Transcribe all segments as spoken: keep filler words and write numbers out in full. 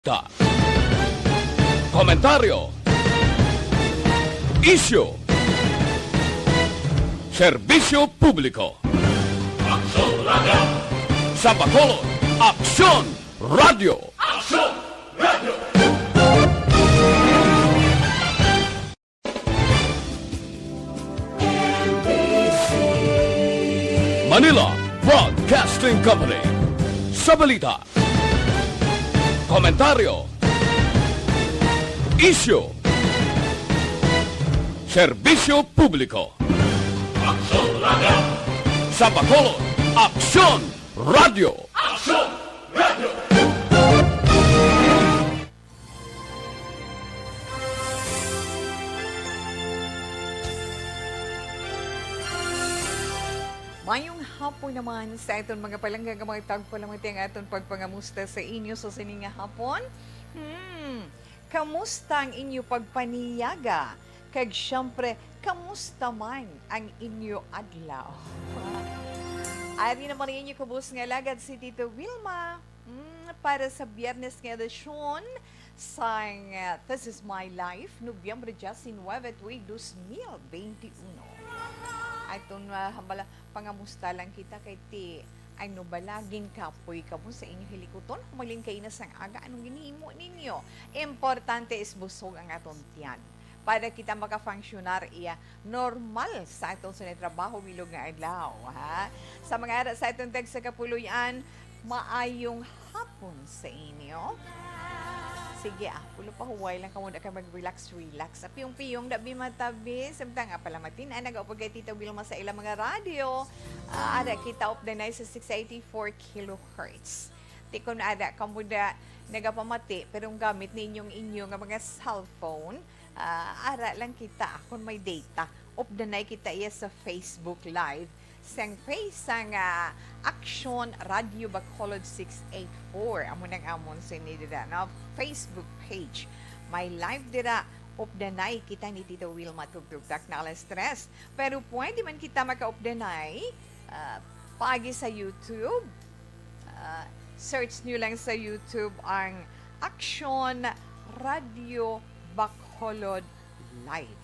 Ta. Komentaryo. Isyu. Serbisyo publiko. Aksyon Radio. Sa Bacolod, Aksyon Radio. Aksyon Radio. Manila Broadcasting Company. Sa balita, komentaryo, isyu, serbisyo publiko. Aksyon Radio. Sa Bacolod, Aksyon Radio. Aksyon Radio. Mayong hapon naman sa aton mga palangga nga mga tagpalamati, ang aton pagpangamusta sa inyo sa sini nga hapon. Hmm, kamusta ang inyo pagpaniyaga? Kag siyempre, kamusta man ang inyo adlaw? Ari naman ang inyo kubos nga alagad, si Tito Wilma. Mm, para sa Biyernes nga edisyon sang, uh, This Is My Life, Nobyembre diecinuebe, tuig dos mil beintiuno. Aton, uh, hambala, pangamusta lang kita kay ti, ano bala, ginkapoy kamo sa inyo hilikuton? Humalin kaina sang aga, anong ginhimo ninyo? Importante is busog ang aton tiyan para kita makafunksyonar iya normal sa aton sini trabaho bilog nga adlaw, ha? Sa mga ara sa aton tagsa kapuloy-an, maayong hapon sa inyo. Sige, ah, pulo pa, huway lang kamo, da kay mag-relax-relax. Ah, piyong-piyong, da bi matabi. Samtang nga pala matin-, ah, nagaupod kay Tita Wilma sa ilang mga radyo. Ah, ara kita updanay sa six eighty-four kilohertz. Ti kon ara kamo da nagapamati, pero ang gamit ninyong inyo nga mga cellphone, ah, ara lang kita, ah, kung may data. Updanay kita iya sa Facebook Live, sang page sang, ah, Aksyon Radio Bacolod six eight four. Amo nang amon sini dira, no? Facebook page. May live dira. Updanay kita ni Tita Wilma Tugtugtak na alas tres. Pero pwede man kita makaupdanay, ah, paagi sa YouTube. Ah, search nyo lang sa YouTube ang Aksyon Radio Bacolod Live.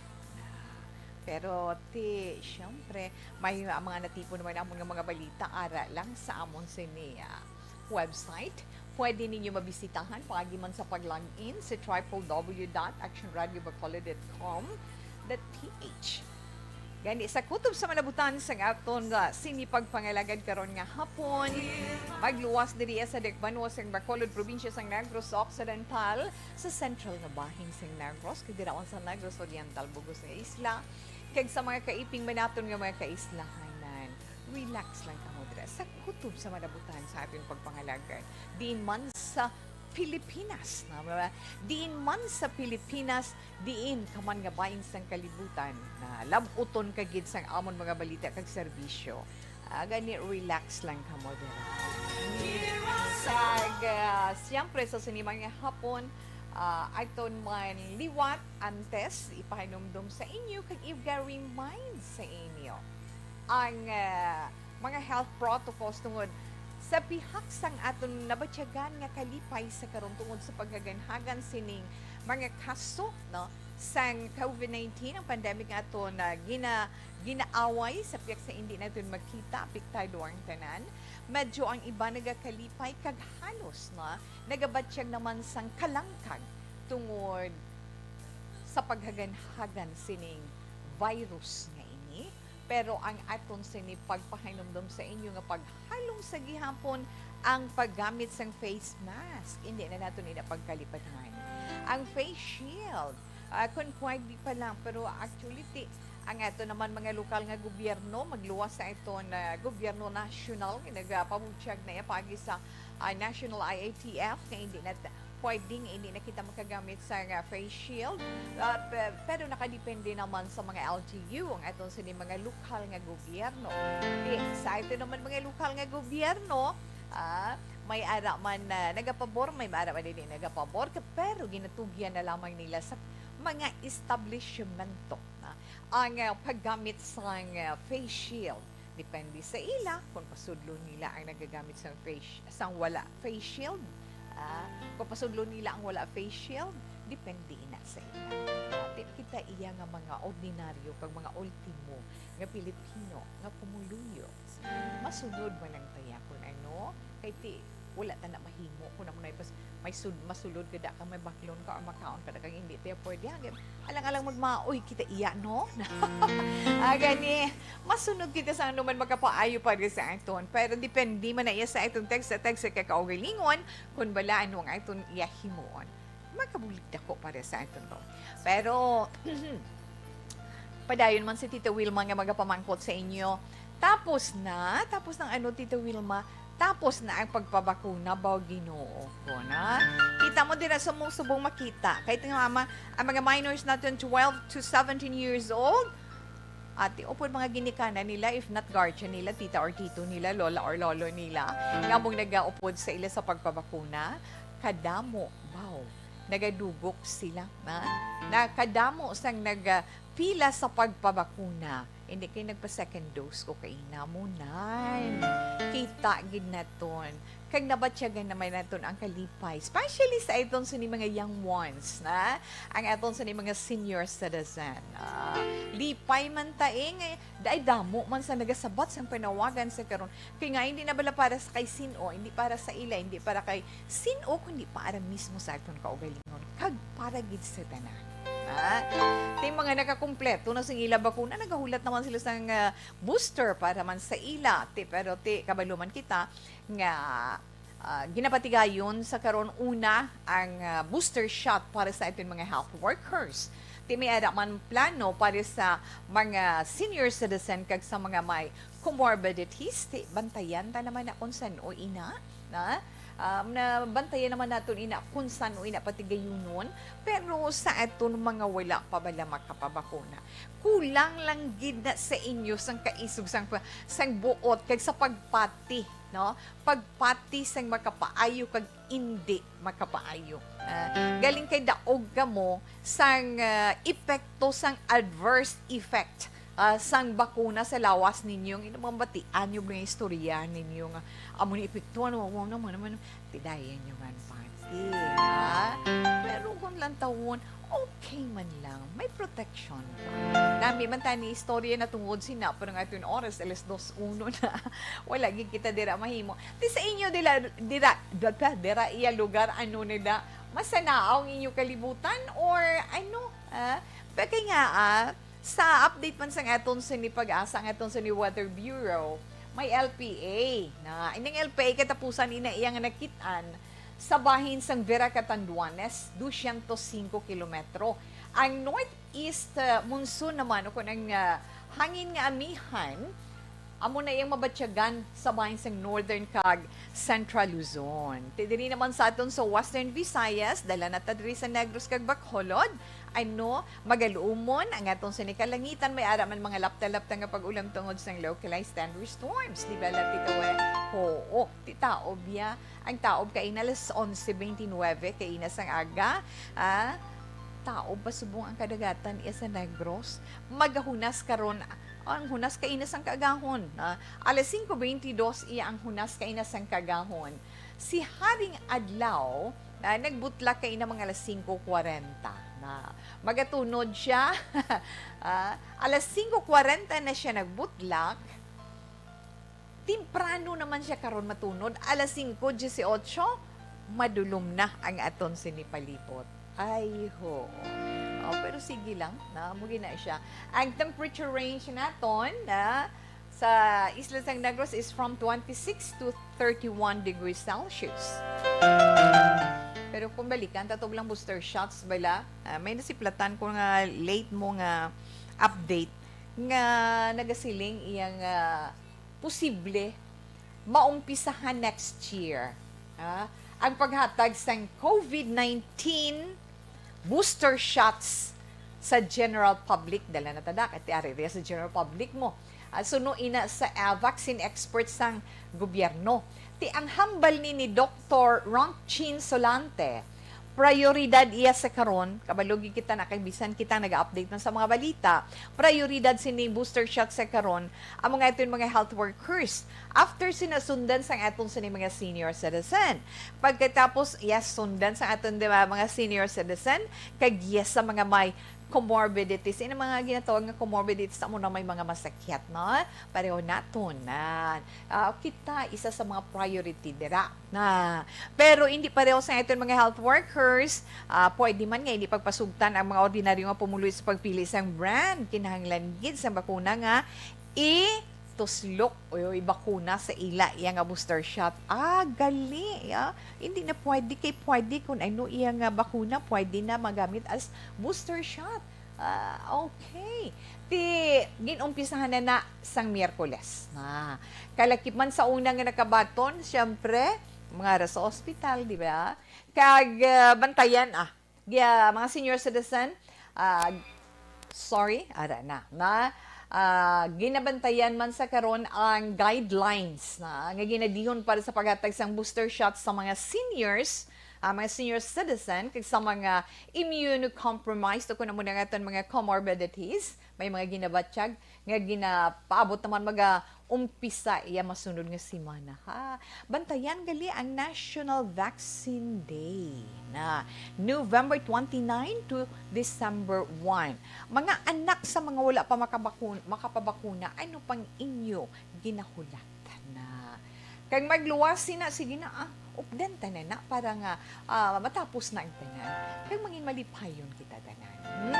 Pero, ti, siyempre, may mga natipon naman namon nga mga balita ara lang sa amon sini, ah, website. Pwede ninyo mabisitahan paagi man sa pag-log in sa triple W dot action radio bacolod dot com dot P H. Gani, sa kutob sa malabutan sang aton, ah, sini pagpangalagad karon nga hapon, magluwas diri sa dakbanuas sang Bacolod, probinsya sang Negros Occidental, sa sentral nga bahin sang Negros, kag dira man sa Negros Oriental, bug-os nga isla, kag sa mga kaiping man naton nga mga kaislahanan. Relax lang kamo dira sa kutob sa malabutan sa aton pagpangalagad. Diin man sa Pilipinas, no? Diin man sa Pilipinas, diin ka man nga bahin sang kalibutan, na lab-uton ka gid sang amon mga balita kag serbisyo. Ah, gani, relax lang kamo dira. Kag, ah, siyempre, sa sini man nga hapon, ah, aton man liwat antes ipahinumdom sa inyo kag i-remind sa inyo ang, ah, mga health protocols tungod sa pihak sang aton nabatyagan nga kalipay sa karon tungod sa paghaganhagan sining mga kaso, no, sang covid nineteen, ang pandemic nga aton, ah, gina-, ginaaway. Sa pihak sa indi naton makita, apektado ang tanan. Medyo ang iba nagakalipay kag halos na nagabatyag naman sang kalangkag tungod sa paghaganhagan sining virus nga ini. Pero ang aton sini pagpahinumdom sa inyo nga paghalong sa gihapon ang paggamit sang face mask. Hindi na naton ina pagkalipatan. Ang face shield, ah, kung pwede pa lang, pero actually, ti, ang ato naman mga lokal nga gobyerno, magluwas sa aton, ah, gobyerno nasyonal, nga nagapabutyag na iya paagi sa, ah, National I A T F, nga hindi na ta-, pwedeng hindi na kita makagamit sa nga face shield. Ah, pe-, pero nakadepende naman sa mga L G U, ang aton sini mga lokal nga gobyerno. Di, sa ato naman mga lokal nga gobyerno, ah, may ara man na nagapabor, may ara man hindi nagapabor, ka-, pero ginatugyan na lamang nila sa mga establishmento na ang, ah, paggamit sang, ah, face shield. Depende sa ila kung pasudlon nila ang nagagamit sang face, sang wala face shield. Ah, kung pasudlo nila ang wala face shield, depende na sa ila. Ah, di kita iya nga mga ordinaryo kag mga ultimo nga Pilipino nga pumuluyo. Masunod man ang tayakon, ano? Kay ti, wala ta na mahimo kung amo na ipas-, may sud-, masulod ka da ka, may baklon ka, or makaon ka da kang hindi tiya pwede. Hanggang alang-alang magmaoy kita iya, no? Ah, gani, masunod kita sa ano man makapaayo para sa aton. Pero depende man na iya sa aton text, sa text sa kakaugalingon, kung bala ano ang aton iya himuon. Makabulig dako para sa aton to. Pero, padayon man si Tita Wilma nga magapamangkot sa inyo. Tapos na, tapos ng ano, Tita Wilma, tapos na ang pagpabakuna, baw Ginoo ko na. Kita mo din na subong-subong makita. Kahit nga ama, ang mga minors natin, twelve to seventeen years old, ati, upod mga ginikanan nila, if not guardian nila, tita or tito nila, lola or lolo nila, nga mong nagaupod sa ila sa pagpabakuna, kadamo, baw, nagadugok sila, na? Nakadamo sang nagapila sa pagpabakuna. Hindi kay nagpa-second dose ko kay namunan. Kita gid naton. Kag nabatyagan naman naton ang kalipay, especially sa aton sa ni mga young ones, na? Ang aton sa ni mga senior citizen. Ah, lipay man ta, eh, nga, dai damo man sa nagasabat sang panawagan sa karon. Kay nga, hindi na bala para sa kay sin-o, hindi para sa ila, hindi para kay sin-o, kundi para mismo sa aton kaugalingon. Kag para gid sa tanan. Ah, ti mga nakakumpleto na sing ila bakuna, nagahulat naman sila sang, ah, booster para man sa ila. Ti, pero ti, kabalo man kita nga, ah, ginapatigayon sa karon una ang, ah, booster shot para sa aton mga health workers. Ti may ara man plano para sa mga senior citizen kag sa mga may comorbidities. Ti bantayan ta naman na kung san-o ina, na, um, na bantayan naman naton ina kung san-o ina patigayunon. Pero sa aton mga wala pa bala makapabakuna, kulang lang gid na sa inyo sang kaisog sang pa-, sang buot kag sa pagpati, no? Pagpati sang makapaayo kag indi makapaayo. Ah, galing kay daog kamo sang, ah, epekto sang adverse effect, ah, sang bakuna sa lawas ninyo. Ang inyong mga batian, yung mga istorya ninyo nga amo ni epekto, ano, ano, ano, ano, ano. Tidayan nyo nga ang pati, ha? Pero kung lantawon, okay man lang. May protection pa. Nami man tani istorya na tungod sina, pero nga ito yung oras, alas dos uno na. Wala gid kita dira mahimo. Ti sa inyo dila, dira, dira, dira iya lugar, ano nila, masanaaw ang inyo kalibutan or ano? Ah, pero kay nga, ah, sa update man sang aton sa ni Pag-asa, ang aton sa ni Weather Bureau, may L P A na. Ining L P A katapusan ina iya nga nakit-an sa bahin sang Vera Catanduanes, dusyentos singko kilometro. Ang northeast, uh, monsoon naman, o kung ang, uh, hangin nga amihan, amo na iyang mabatyagan sa bahin sang Northern kag Central Luzon. Ti diri naman sa aton sa Western Visayas, dala na ta diri sa Negros kag Bacolod. Ano, magaluumon ang aton sa ni kalangitan, may ara man mga lapta-lapta nga pag-ulam tungod sang localized thunderstorms. Di ba, Lapita, we? Oo, ti taob ya. Ang taob kaina alas onse veintinueve kaina sang aga. Ah, taob pa subong ang kadagatan iya sa Negros. Magahunas karon ang hunas kaina sang kaagahon. Ah, alas singko beintidos iya ang hunas kaina sang kaagahon. Si Haring Adlaw, ah, nagbutlak kaina mga alas singko kwarenta. Na magatunod siya. Ah, alas singko kwarenta na siya nagbutlak. Temprano naman siya karon matunod, alas singko dieciocho, madulom na ang aton sini palibot. Ay, ho. Oh, pero sige lang, na, amo gina siya. Ang temperature range naton, na, sa Isla San Negros is from twenty-six to thirty-one degrees Celsius. Pero kung balikan, tatob lang booster shots bala. Ah, may nasiplatan ko nga late mo nga update nga nagasiling iyang, ah, posible maumpisahan next year, ha, ang paghatag sang COVID nineteen booster shots sa general public. Dala na tada, kay ti ari sa general public mo. Ah, suno ina sa, ah, vaccine experts sang gobyerno. Ti ang hambal ni, ni Doktor Ronchin Solante, prioridad iya sa karon, kabalo gid kita na kay bisan kita naga-update man sa mga balita, prioridad sini booster shot sa karon ang mga aton mga health workers. After sina, sundan sang aton sini mga senior citizen. Pagkatapos, yes, sundan sa aton, di ba, mga senior citizen, kag yes, sa mga may comorbidities, ini mga ginatawag nga comorbidities, amo na may mga masakit, no? Pareho naton na, ah, kita isa sa mga priority dira. Na, pero hindi pareho sa aton mga health workers, ah, pwede man nga hindi pagpasugtan ang mga ordinaryo nga pumuluyo sa pagpili sang brand. Kinahanglan gid sang bakuna nga ituslok o ibakuna sa ila iya nga booster shot. Ah, gali, ah. Hindi na pwede kay pwede kung ano iya nga bakuna, pwede na magamit as booster shot. Ah, okay. Ti, ginumpisahan na na sang Miyerkules. Ah, kalakip man sa una nga nakabaton, siyempre, mga ra sa ospital, di ba? Kag, ah, bantayan, ah, gi-, ah, mga senior citizen, ah, sorry, ara na, na, ah, ginabantayan man sa karon ang guidelines na nga ginadihon para sa paghatag sang booster shot sa mga seniors, ah, mga senior citizen, kag sa mga immunocompromised o kung ano na nga aton mga comorbidities, may mga ginabatyag nga ginapaabot naman maga umpisa iya masunod nga semana, ha. Bantayan gali ang National Vaccine Day na November twenty-nine to December one. Mga anak sa mga wala pa makabakun-, makapabakuna, ano pang inyo ginahulat na? Kag magluwas sina, sige na, ah, updan ta na na para nga, ah, matapos na ang tanan. Kag mangin malipayon kita tanan. Hmm?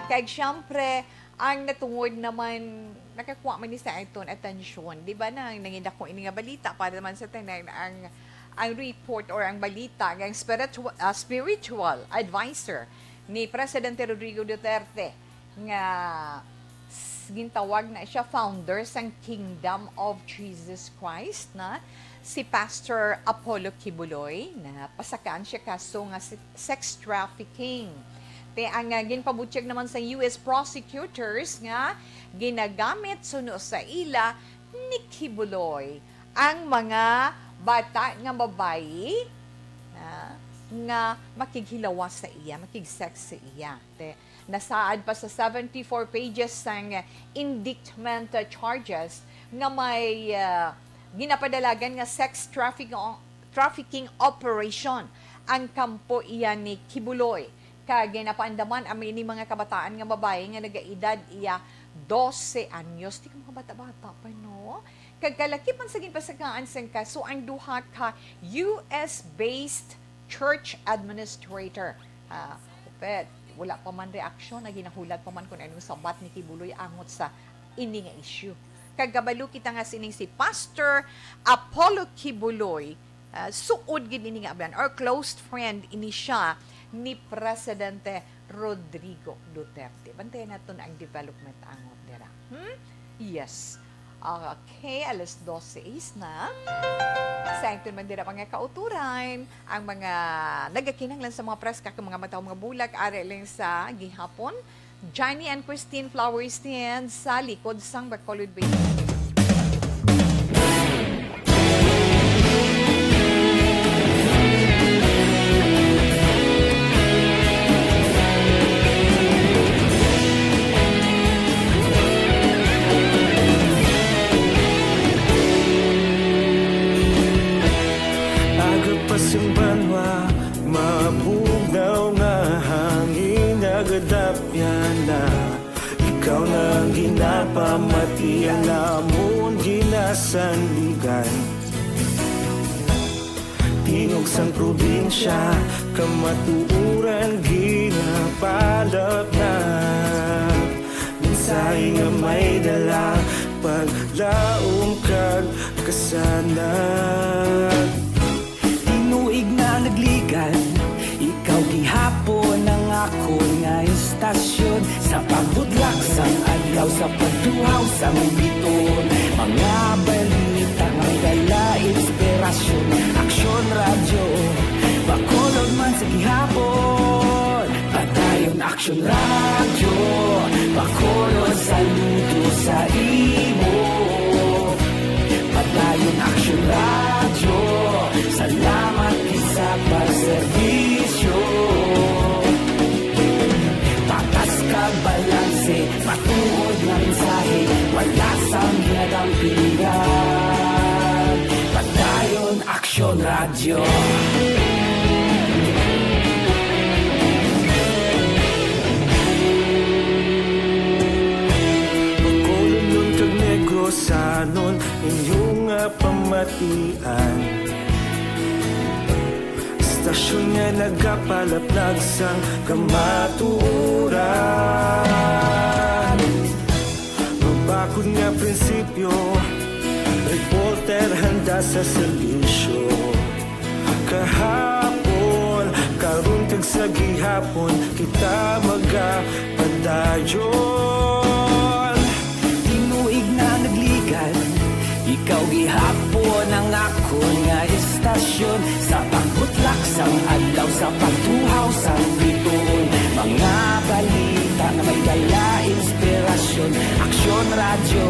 Kag siyempre, ang natungod naman, nakakuha man ni sa aton atensyon. Di ba na, nangindako ini nga balita para naman sa tanan ang, ang report or ang balita nga ang spiritual, ah, spiritual advisor ni Presidente Rodrigo Duterte nga s-, gintawag na siya founder sang Kingdom of Jesus Christ na si Pastor Apollo Quiboloy na pasakaan siya kaso nga si-, sex trafficking. Te ang, ah, ginpabutyag naman sa U S prosecutors nga ginagamit suno sa ila ni Quiboloy ang mga bata nga babayi, ah, nga makighilawas sa iya, makig-sex sa iya. Te, nasaad pa sa seventy-four pages sang indictment, ah, charges nga may, ah, ginapadalagan nga sex traffic-, trafficking operation ang kampo iya ni Quiboloy. Kag ginapaandaman ang ini mga kabataan nga babayi nga nagaedad iya dose anyos. Di ka mga bata-bata pa, no? Kag kalakip man sa ginpasakaan sang kaso ang duha ka U S-based church administrator. Ah, but wala pa man reaksyon, na ginahulat pa man kung anong sabat ni Quiboloy angot sa ini nga issue. Kag kabalo kita nga sining si Pastor Apollo Quiboloy, ah, suod gid ini nga abyan or close friend ini siya ni Presidente Rodrigo Duterte. Bantayan naton ang development angot dira. Hmm? Yes. Okay, alas dose is na. Sa aton man dira, mga kauturan, ang mga nagakinahanglan sa mga preska kag mga mataw, mga bulak, ari lang sa gihapon. Johnny and Christine Flower Stand sa likod sang Bacolod Bay. Aga pa sing banwa, mabugnaw nga hangin nagadapyan na. Ikaw na ang ginapamati, ang amon ginasandigan. Tingog sang probinsya, kamatuoran ginapalapnat. Mensahe nga may dala, paglaom kag kasanag. Tinuig na nagligan, ikaw gihapon ang akon nga istasyon. Sa pagbudlak sang adlaw, sa pagtuhaw sang biton, mga balita nga dala inspirasyon. Aksyon Radyo, Bacolod man sa gihapon. Padayon Aksyon Radyo, Bacolod, saludo sa imo. Padayon Aksyon Radyo, salamat gid sa Pagserbisyo, patas kag balanse, matuod nga mensahe, wala sang ginadampigan. Padayon Aksyon Radyo. Bacolodnon kag Negrosanon, inyo nga pamatian. Istasyon nga nagapalaplag sang kamatuoran. Mabakod nga prinsipyo, reporter handa sa serbisyo. Kahapon, karon kag sa gihapon, kita magapadayon. Tinuig na nagligad, ikaw gihapon ang akon nga istasyon. Sa pagbutlak sang adlaw, sa pagtuhaw sang bituon, mga balita nga may dala inspirasyon. Aksyon Radyo,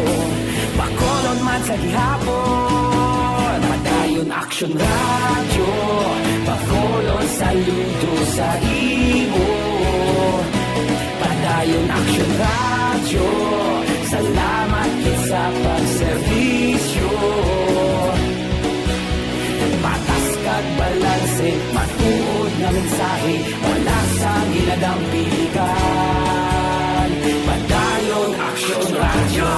Bacolod man sa gihapon. Padayon Aksyon Radyo, Bacolod, saludo sa imo. Padayon Aksyon Radyo, salamat gid sa pagserbisyo. Patas kag balanse, matuod nga mensahe, wala sang ginadampigan. Padayon Aksyon Radyo.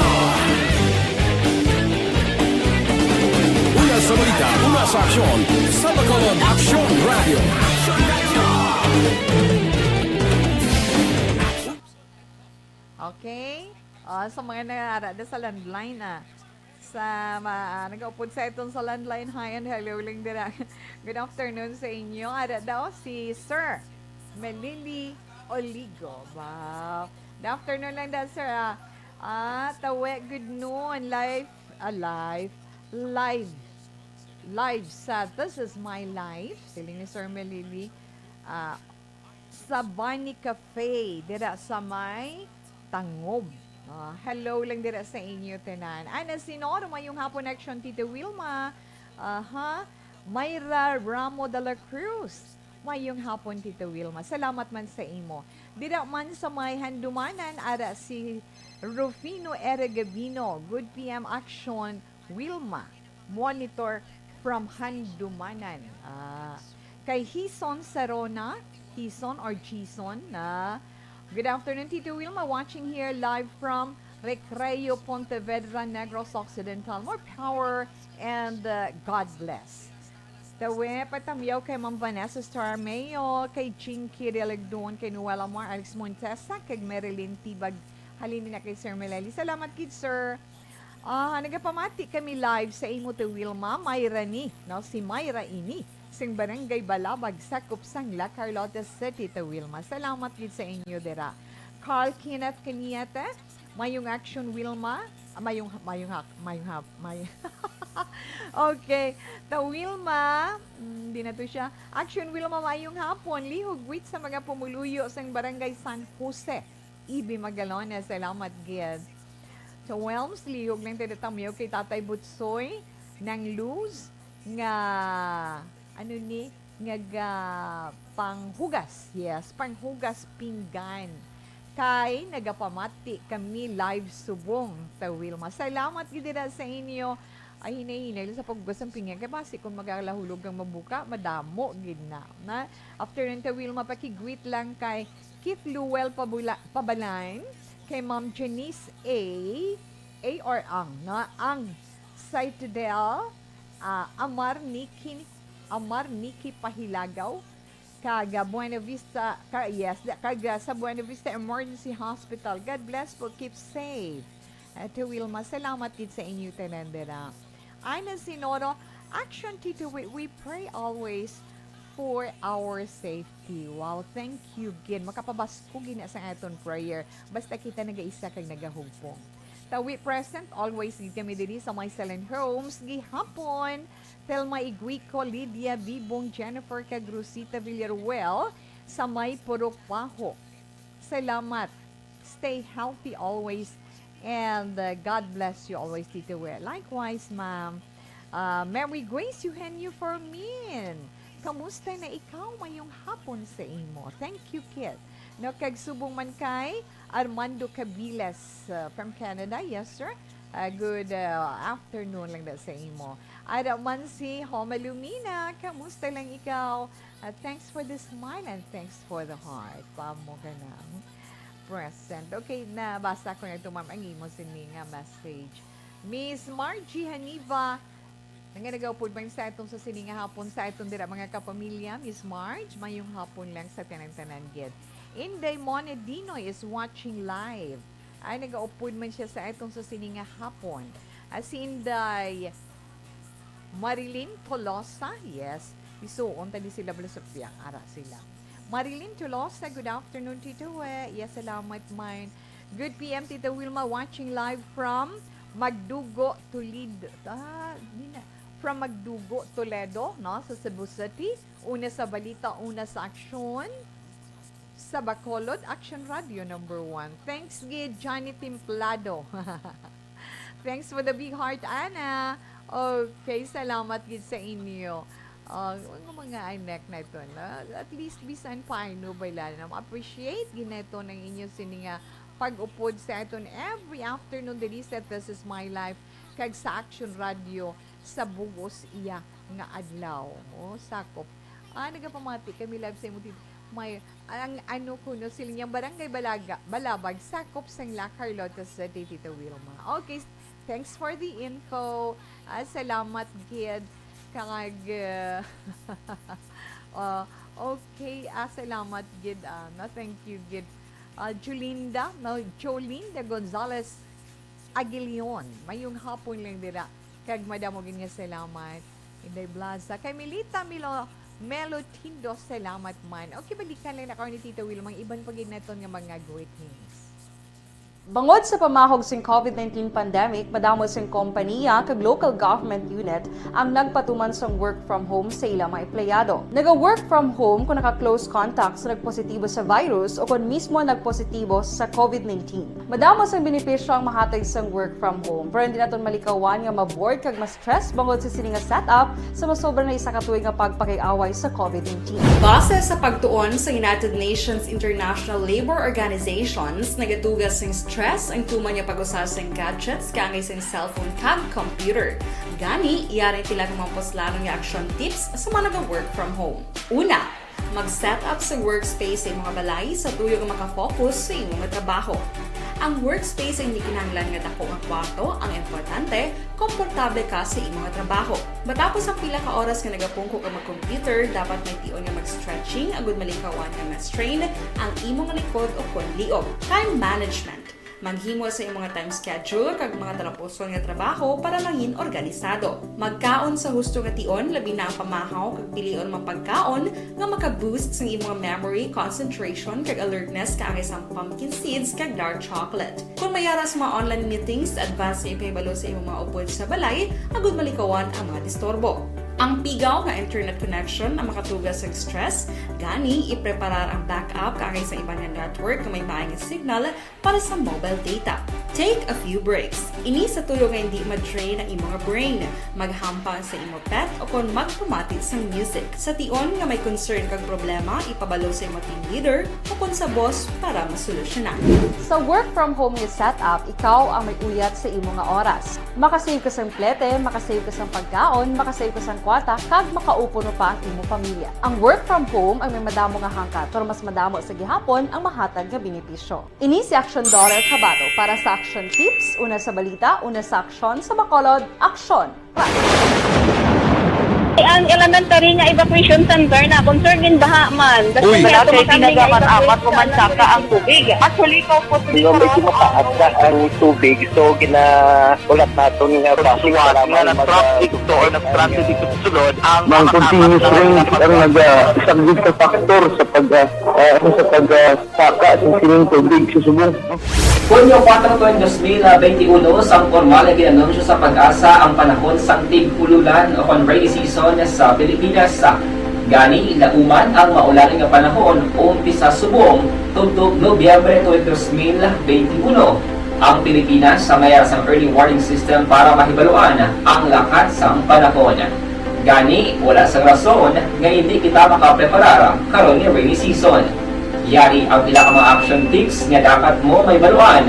Una sa balita, una sa aksyon, sa Bacolod Aksyon Radyo. Okay. Ah, sa mga nagara da sa landline, ah. Sa ma-, ah, nagaupod sa iton sa landline, hi and hello lang dira. Good afternoon sa inyo. Ara daw si Sir Melili Oligo. Wow. Good afternoon lang daw, sir, ah. Ah, tawe, good noon. Live, ah, live, live, live sa This Is My Life. Siling ni Sir Melili. Ah, sa Bunny Cafe, dira sa may Tangob. Ah, hello lang dira sa inyo tanan. Ana Sinor, mayong hapon, Action Tita Wilma. Aha. Myra Ramo de la Cruz, mayong hapon, Tita Wilma. Salamat man sa imo. Dira man sa may Handumanan, ara si Rufino Era Gabino. Good P M Action, Wilma. Monitor from Handumanan. Ah, kay Hison Sarona, Hison or Gison, na, "Good afternoon, Tito Wilma. Watching here live from Recreo, Pontevedra, Negros Occidental. More power and, uh, God bless." Tawe, patamyaw kay Ma'am Vanessa Starmayo, kay Jinky Realigdon, kay Noel Amor, Alex Montesa, kay Marilyn Tibag. Halin na kay Sir Meleli. Salamat gid, sir. Ah, nagapamati kami live sa imo, Te Wilma. Myra ni, no? Si Myra ini, sing Barangay Balabag, sakop sang La Carlota City, Te Wilma. Salamat gid sa inyo dira. Carl Kenneth Cañete, mayong action, Wilma. Ah, mayong, mayong hak, mayong hap, may-, okay. Te Wilma, mm, di na to siya. Action, Wilma, mayong hapon. Lihog greet sa mga pumuluyo sang Barangay San Jose. Ibi Magalona, salamat gid. Sa Welms, lihog lang tayo tamyaw kay Tatay Butsoy, Nang Luz, nga, ano ni, nga ga-, panghugas. Yes, panghugas pinggan. Kay nagapamati kami live subong, Te Wilma. Salamat gid dira sa inyo. Ay, hinay-hinay lang sa paghugas sang pinggan. Kay basi kung magalahulog kang mabuka, madamo gid na. Na, after nun, Te Wilma, paki-greet lang kay Keith Luwel Pabula-, Pabalan, kay Ma'am Janice A, A or Ang, no? Ang Saitudel, ah, Amar Niki, Amar Niki Pahilagaw, kag, ah, Buena Vista, ka-, yes, da-, kag, ah, sa Buena Vista Emergency Hospital. God bless po, keep safe. Ate Wilma, salamat gid sa inyo tanan dira. Ana Sinoro, action, Tito, we, we pray always for our safety. Wow, thank you gid. Makapabasko gid na sa aton prayer. Basta kita nagaisa kag nagahugpong. Tawi present, always gid kami diri sa May Salen Homes gihapon. Telma Iguico, Lydia Bibong, Jennifer kag Rosita Villaruel sa May Purok Paho. Salamat. Stay healthy always. And, uh, God bless you always, Tito Wer. Likewise, ma'am. Uh, Mary Grace Eugenio Fermin. Kamusta na ikaw? Mayong hapon sa imo. Thank you, Kit. No, kag subong man kay Armando Cabiles, uh, from Canada. Yes, sir. Uh, good, uh, afternoon lang na sa imo. Ada man si Homa Lumina. Kamusta lang ikaw? Uh, thanks for the smile and thanks for the heart. Pamo ka na. Present. Okay, nabasa ko na ito, ma'am, ang imo sini nga message. Miss Margie Haniva, nga nagaupod man sa atong sa sini nga hapon sa atong dira, mga kapamilya. Miss Marge, mayong hapon lang sa tanan-tanan gid. Inday Mone Dinoy is watching live. Ay, nagaupod man siya sa atong sa sini nga hapon. Ah, si Inday Marilyn Tolosa, yes. Isuon tani sila, bala sa piyak, ara sila. Marilyn Tolosa, good afternoon, Tito We. Yes, salamat man. Good P M, Tita Wilma, watching live from Magdugo, Toledo. Ah, di na. From Magdugo, Toledo, no? Sa Cebu City. Una sa balita, una sa aksyon. Sa Bacolod, Action Radio number one. Thanks gid, Johnny Templado. Thanks for the big heart, Ana. Okay, salamat gid sa inyo. Ah, mga, mga anak na ito, no? At least, bisan paano ba lang, no? Appreciate gid nato ang inyo sini nga pag-upod sa aton every afternoon diri sa This Is My Life kag sa Action Radio sa bugos iya nga adlaw. Oh, sakop. Ah, nagapamati kami live sa imo, Tito. May, ang ano ko, no, siling niya, Barangay Balaga, Balabag, sakop sang La Carlota City, Tito Wilma. Okay, thanks for the info. Ah, salamat gid. Kag, ah, ah, okay, ah, salamat gid. Ah, no, thank you gid. Ah, Jolinda, no, Jolinda Gonzalez Aguilion. Mayong hapon lang dira. Kag madamo gid nga salamat. Inday Blaza. Kay Milita Milo, Melo Tindo, salamat man. Okay, balikan lang na karon ni Tita Wilma ang iban pa gid naton nga mga greetings. Bangod sa pamahog sing COVID nineteen pandemic, madamo sing kompaniya kag local government unit ang nagpatuman sang work from home sa ila mga empleyado. Naga-work from home kung naka-close contact sa nagpositibo sa virus o kon mismo nagpositibo sa COVID nineteen. Madamo sang benepisyo ang mahatag sang work from home, pero hindi naton malikawan nga ma-bored kag ma-stress bangod sa sini nga setup sa masobra na isa ka tuig nga pagpakiaway sa COVID nineteen. Base sa pagtuon sa United Nations International Labour Organizations, nagatuga sing stress ang tuman nga pag-usa sing gadgets kaangay sing cellphone kag computer. Gani, yari sila nga mga puslanon nga action tips sa mga naga-work from home. Una, mag-set up sa workspace sa imong balay sa tuyo nga makafocus sa imong trabaho. Ang workspace ay hindi kinahanglan nga dako nga kwarto, ang importante, komportable ka sa imong trabaho. Matapos ang pila ka oras nga nagapungko ka mag-computer, dapat may tion nga mag-stretching agud malikawan nga ma-strain ang imong likod o kon liog. Time management. Maghimo sa imong time schedule kag mga talapuson nga trabaho para mangin organisado. Magkaon sa husto nga tion, labi na ang pamahaw kag pilion mga pagkaon nga maka-boost sang imong memory, concentration, kag alertness, kaangay sang pumpkin seeds kag dark chocolate. Kung may ara sa mga online meetings, advance nga ipahibalo sa imong mga upod sa balay agud malikawan ang mga disturbo. Ang pigaw nga internet connection ang makatuga sa stress, gani ipreparar ang backup kaangay sa iban nga network nga may maay nga signal para sa mobile data. Take a few breaks. Ini sa tuyo nga hindi ma-drain ang imong brain. Maghampang sa imo pet o kon magpamati sang music. Sa tion nga may concern kag problema, ipabalo sa imo team leader o kon sa boss para masolusyonan. Sa work from home nga setup, ikaw ang may uyat sa imo nga oras. Makasave ka sang plete, makasave ka sang pagkaon, makasave ka sang kwarta, kag makaupo na pa ang imo pamilya. Ang work from home ang may madamo nga hangkat, pero mas madamo sa gihapon ang mahatag nga benepisyo. Ini si Action Dollar Kabato para sa action tips, una sa balita, una sa aksyon, sa Bacolod, aksyon! Ang elementary nga evacuation center na concern din baha man. Uy, wala kay tinaga man amat o mansaka ang tubig. Actually, kaupot. Di ba, medyo mataas na ang tubig, so ginaulat naton nga basi nga nag-traffic to or nag-transit dito sa sulod ang mga continuous rain ang nagasaglit sa factor sa pag, ah, ah, sa pag, ah, saka sa sining tubig sa subong. Hunyo kuwatro, dos mil benti uno, sang pormal nga gin-anunsyo sa PAGASA ang panahon sang tig-ululan o kon rainy season sa Pilipinas. Gani, lauman ang maulan nga panahon umpisa subong tubtob Nobyembre tuig dos mil benti uno. Ang Pilipinas sa mayara sang early warning system para mahibaluan ang lakat sang panahon. Gani, wala sang rason nga indi kita makapreparar karon nga rainy season. Yari ang pila ka mga action tips nga dapat mo mahibaluan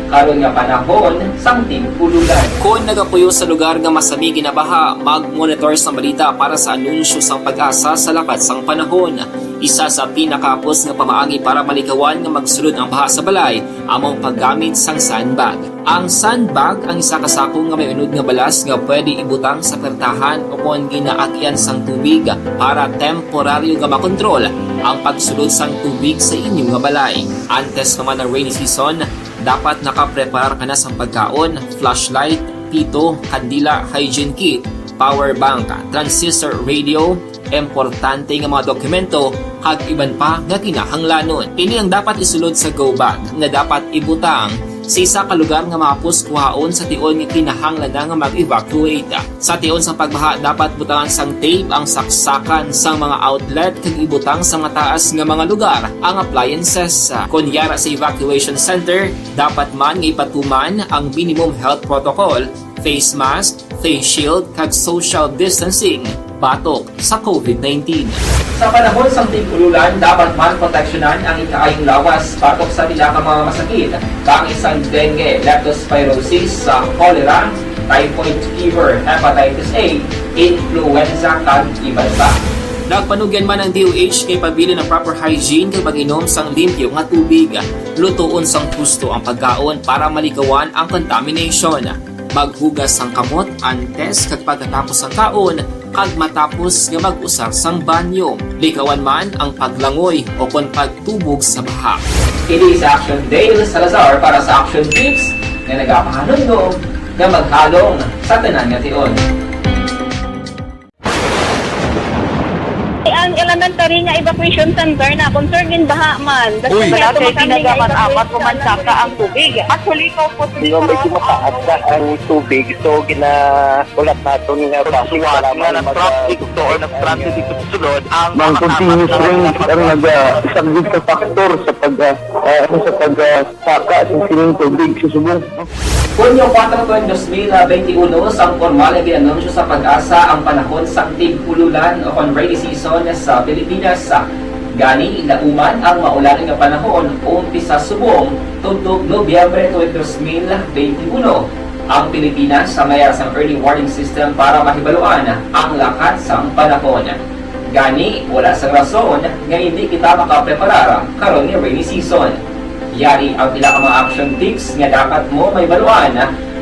karon nga panahon sang tig-ululan. Kon nagapuyo sa lugar nga masami ginabaha, mag-monitor sang balita para sa anunsyo sang PAGASA sa lakat sang panahon. Isa sa pinakahapos nga pamaagi para malikawan nga magsulod ang baha sa balay amo ang paggamit sang sandbag. Ang sandbag ang isa ka sako nga may unod nga balas nga pwede ibutang sa pertahan o kon ginaagyan sang tubig para temporaryo nga makontrol ang pagsulod sang tubig sa inyo nga balay. Antes pa man ang rainy season, dapat nakapreparar ka na sang pagkaon, flashlight, pito, kandila, hygiene kit, power bank, transistor radio, importante nga mga dokumento, kag iban pa nga kinahanglanon. Ini ang dapat isulod sa go bag nga dapat ibutang sa isa ka lugar nga mahapos kuhaon sa tion nga kinahanglan na nga mag-evacuate. Sa tion sa pagbaha, dapat butangan sang tape ang saksakan sang mga outlet kag ibutang sa mataas nga mga lugar ang appliances. Kon yara sa evacuation center, dapat man nga ipatuman ang minimum health protocol, face mask, face shield, kag social distancing batok sa COVID nineteen. Sa panahon sang tig-ululan, dapat man proteksyonan ang ikaayong lawas batok sa pila ka mga masakit, kaangay sang dengue, leptospirosis, sa cholera, typhoid fever, hepatitis A, influenza, kag iban pa. Nagpanugyan man ang D O H kay pabilin ang proper hygiene kag pag-inom sang limpyo nga tubig. Lutoon sang husto ang pagkaon para malikawan ang contamination. Maghugas sang kamot antes kag pagkatapos sang kaon kag matapos nga mag-usar sang banyo. Likawan man ang paglangoy o kon pagtubog sa baha. Kini si Action Dale Salazar para sa Action Tips nga nagapahanumdom nga maghalong sa tanan nga tion. Ang elementary nga evacuation center na concern din baha man. Uy. Wala kay tinaga man apat ko man saka ang tubig. Actually, ko po Di ba medyo mataas na ang tubig, so ginaulat naton nga basi suwat nga nag-traffic to or nag-transit dito sa sulod ang mga tapat na rain ang nagasaglit sa factor sa pag, ah, ah, ano, sa pag, ah, saka sa sining tubig sa subong. Hunyo kuwatro, dos mil benti uno, sang pormal nga gin-anunsyo sa PAGASA ang panahon sang tig-ululan o kon rainy season sa Pilipinas. Gani, lauman ang maulan nga panahon umpisa subong tubtob Nobyembre tuig dos mil benti uno ang Pilipinas sa mayar sang early warning system para mahibaluan ang lakat sang panahon. Gani, wala sang rason nga indi kita makapreparar karon nga rainy season. Yari ang pila ka mga action tips nga dapat mo mahibaluan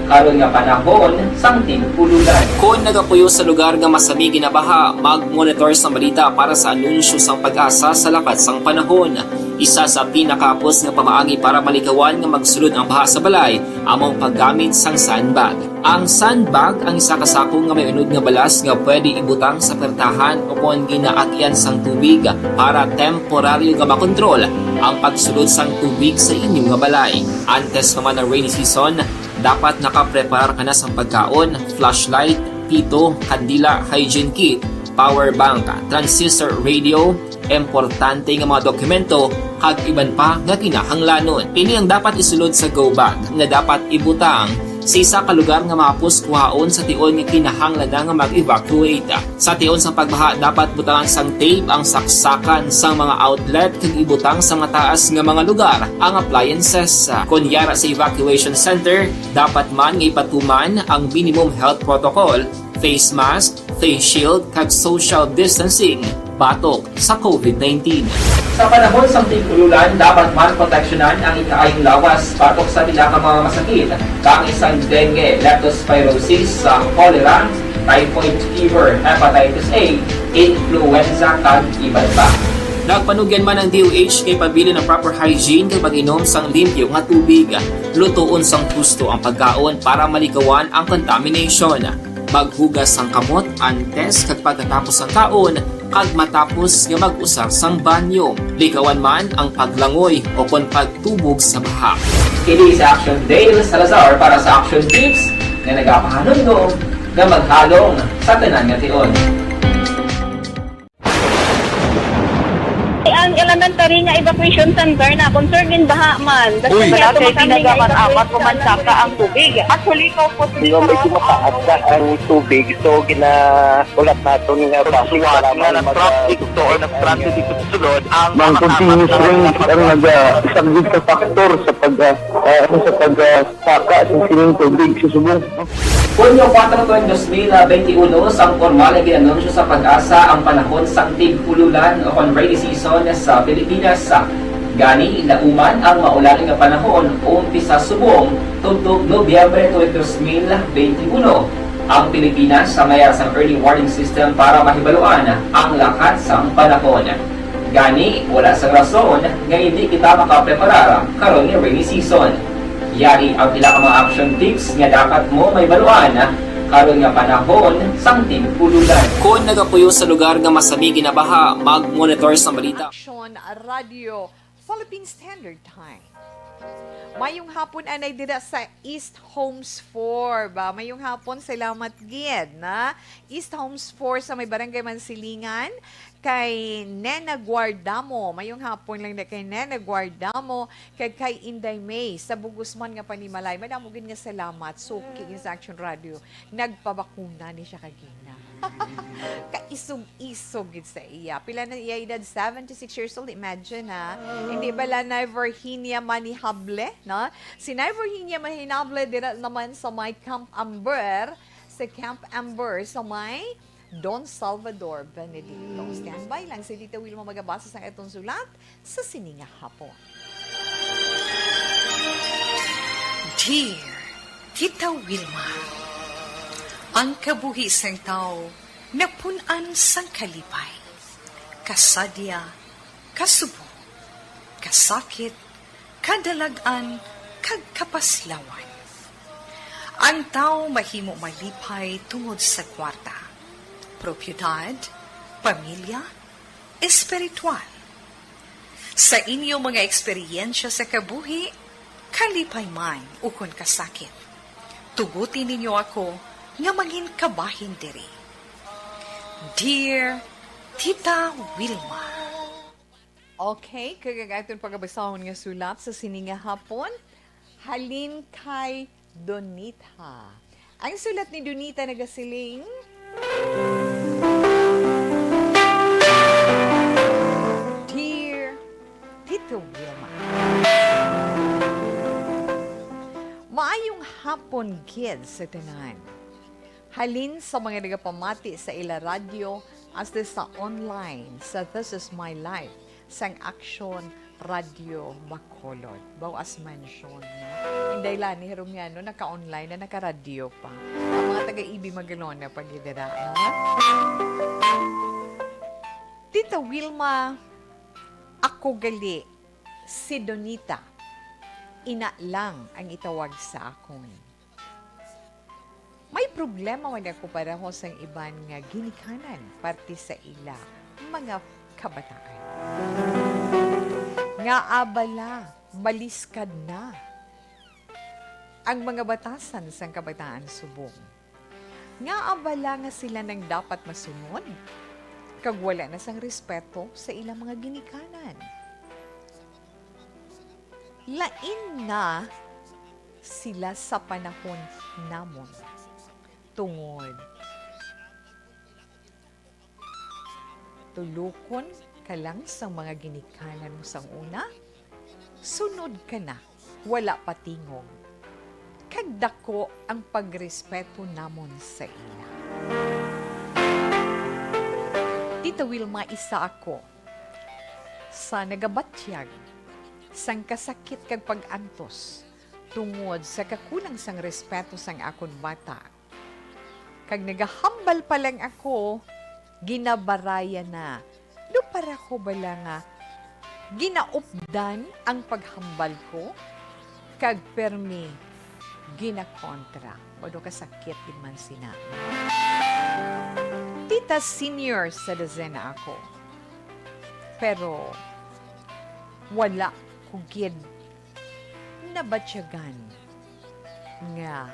karon nga panahon sang tig-ululan. Kon nagapuyo sa lugar nga masami ginabaha, mag-monitor sang balita para sa anunsyo sang PAGASA sa lakat sang panahon. Isa sa pinakahapos nga pamaagi para malikawan nga magsulod ang baha sa balay amo ang paggamit sang sandbag. Ang sandbag ang isa ka sako nga may unod nga balas nga pwede ibutang sa pertahan o kon ginaagyan sang tubig para temporaryo nga makontrol ang pagsulod sang tubig sa inyo nga balay. Antes pa man ang rainy season, dapat nakapreparar ka na sang pagkaon, flashlight, pito, kandila, hygiene kit, power bank, transistor radio, importante nga mga dokumento, kag iban pa nga kinahanglanon. Ini ang dapat isulod sa go bag nga dapat ibutang sa isa ka lugar nga mahapos kuhaon sa tion nga kinahanglan na nga mag-evacuate. Sa tion sang pagbaha, dapat butangan sang tape ang saksakan sang mga outlet kag ibutang sa mataas nga mga lugar ang appliances. Kon yara sa evacuation center, dapat man nga ipatuman ang minimum health protocol, face mask, face shield, kag social distancing batok sa COVID nineteen. Sa panahon sang tig-ululan, dapat man proteksyonan ang ikaayong lawas batok sa pila ka mga masakit, kaangay sang dengue, leptospirosis, sa cholera, typhoid fever, hepatitis A, influenza, kag iban pa. Nagpanugyan man ang D O H kay pabilin ang proper hygiene kag pag-inom sang limpyo nga tubig. Lutoon sang husto ang pagkaon para malikawan ang contamination. Maghugas sang kamot antes kag pagkatapos sang kaon, kag matapos nga mag-usar sang banyo. Likawan man ang paglangoy o kon pagtubog sa baha. Kini si Action Dale Salazar para sa Action Tips nga nagapahanumdom nga maghalong sa tanan nga tion. Ang Elementary nga evacuation center na, concern din baha man. Basta Uy. Wala kay tinaga man, amat o mansaka ang tubig. Actually, ikaw po, Di ba, medyo mataas na ang tubig, so ginaulat naton nga Tapos basi wala wala nga man nag-traffic mag-, to or nag-traffic dito sa sulod, ang Ang makakamit continuous lang rain ang ang pag- nagasaglit sa factor sa pag, ah, ah, ano, sa pag, ah, saka sa sining tubig sa subong. Hunyo kuwatro tuig dos mil benti uno, sang pormal nga gin-anunsyo sa PAGASA ang panahon sang tig-ululan o kon rainy season sa Pilipinas. Gani, nauman ang maulan nga panahon umpisa subong tubtob Nobyembre tuig dos mil benti uno. Ang Pilipinas may ara sang early warning system para mahibaluan ang lakat sang panahon. Gani, wala sang rason nga hindi kita makapreparar karon nga rainy season. Yari ang pila ka mga action tips nga dapat mo mahibaluan karon nga panahon sang tig-ululan. Kon nagapuyo sa lugar nga masami ginabaha, mag-monitor sa balita. Action Radio, Philippine Standard Time. Mayong hapon, anay dira sa East Homes four ba? Mayong hapon, salamat gid na East Homes four sa may Barangay Mansilingan, kay Nena Guardamo. Mayong hapon lang na kay Nena Guardamo, kag kay Inday May sa Bugosman nga panimalay. Madamo gid nga salamat. Suki gid sa Action Radio. Nagpabakuna ni siya kagina. Kaisog-isog gid sa iya. Pila na iya edad? Seventy-six years old. Imagine, ha? Hindi bala Nay Virginia Manihable, no? Si Nay Virginia Manihable, dira naman sa may Camp Amber, sa Camp Amber, sa may Don Salvador Benedicto. Standby lang si Tita Wilma magabasa sang atong sulat sa sini nga hapon. Dear Tita Wilma, ang kabuhi sang tawo napun-an sang kalipay, kasadya, kasubong, kasakit, kadalag-an, kag kapaslawan. Ang tawo mahimo malipay tungod sa kwarta, propiedad, pamilya, espiritual. Sa inyo mga eksperyensya sa kabuhi, kalipay man ukon kasakit, tuguti ninyo ako nga mangin kabahin diri. Dear Tita Wilma. Okay, kag ang aton pagabasahon nga sulat sa sini nga hapon, halin kay Donita. Ang sulat ni Donita nagasiling, Dear Tito Wilma, maayong hapon gid sa tanan. Halin sa mga nagapamati sa ila radyo, hasta sa online, sa This Is My Life, sang Action Radio Bacolod. Baw as mention, no? Inday Lani Herumiano, naka-online na, naka-radyo pa. Ang mga taga-Ibi Magalona pa gid dira, ha? Tita Wilma, ako gali si Donita. Ina lang ang itawag sa akon. May problema man ako pareho sang iban nga ginikanan parte sa ila mga kabataan. Ngaa bala maliskad na ang mga batasan sang kabataan subong? Ngaa bala nga sila nang dapat masunod kag wala na sang respeto sa ilang mga ginikanan? Lain na sila sa panahon namon, tungod tulokon ka lang sang mga ginikanan mo sang una, sunod ka na, wala pa tingog, kag dako ang pagrespeto namon sa ila. Tita Wilma, isa ako sa nagabatyag sang kasakit kag pag-antos tungod sa kakulang sang respeto sang akon bata. Kag nagahambal pa lang ako, ginabaraya na. Daw pareho bala nga ginaupdan ang paghambal ko, kag permi ginakontra. Mao daw kasakit gid man sina. Tita, senior sa dosena ako. Pero wala ko gid nabatyagan nga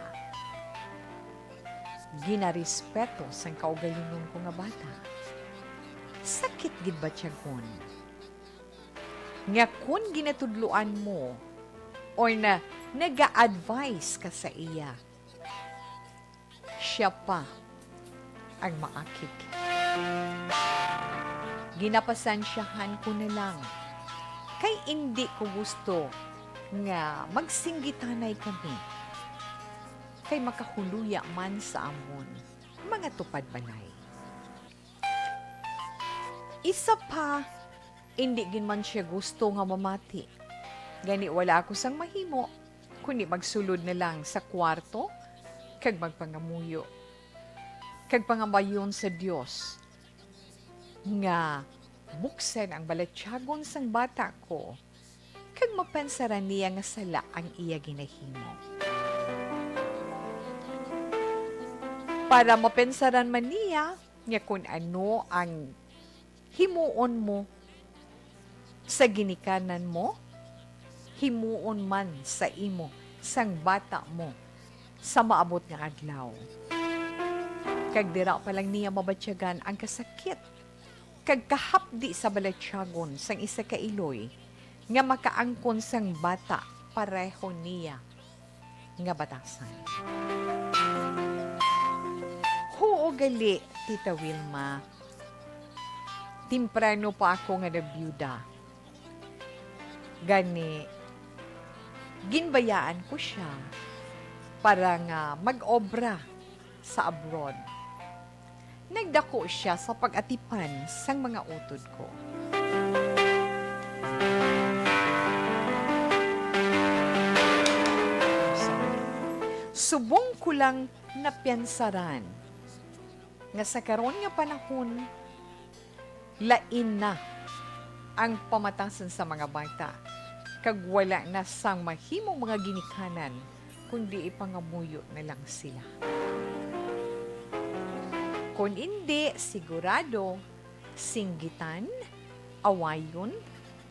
ginarespeto sang kaugalingon ko nga bata. Sakit gid batyagon. nga kon ginatudloan mo or na naga-advise ka sa iya, siya pa ang maakig. Ginapasensyahan ko na lang, kay indi ko gusto nga magsinggitanay kami, kay makahuluya man sa amon mga tupad balay. Isa pa, indi gid man siya gusto nga mamati. Gani wala ako sang mahimo, kundi magsulod na lang sa kwarto kag magpangamuyo, kag pangambayon sa Dios nga buksan ang balatyagon sang bata ko kag mapensaran niya nga sala ang iya ginahimo. Para mapensaran man niya nga kun ano ang himuon mo sa ginikanan mo, himuon man sa imo sang bata mo sa maabot nga adlaw. Kag dira pa lang niya mabatyagan ang kasakit kag kahapdi sa balatyagon sang isa ka iloy nga makaangkon sang bata pareho niya nga batasan. Huo gali, Tita Wilma. Temprano pa ako nga nabiyuda. Gani, ginbayaan ko siya para nga mag-obra sa abroad. Nagdako siya sa pag-atipan sang mga utod ko. Sorry. Subong ko lang napiyansaran nga sa karon nga panahon, lain na ang pamatasan sa mga bata, kag wala na sang mahimong mga ginikanan, kundi ipangamuyo na lang sila. Kon indi, sigurado, singgitan, awayon,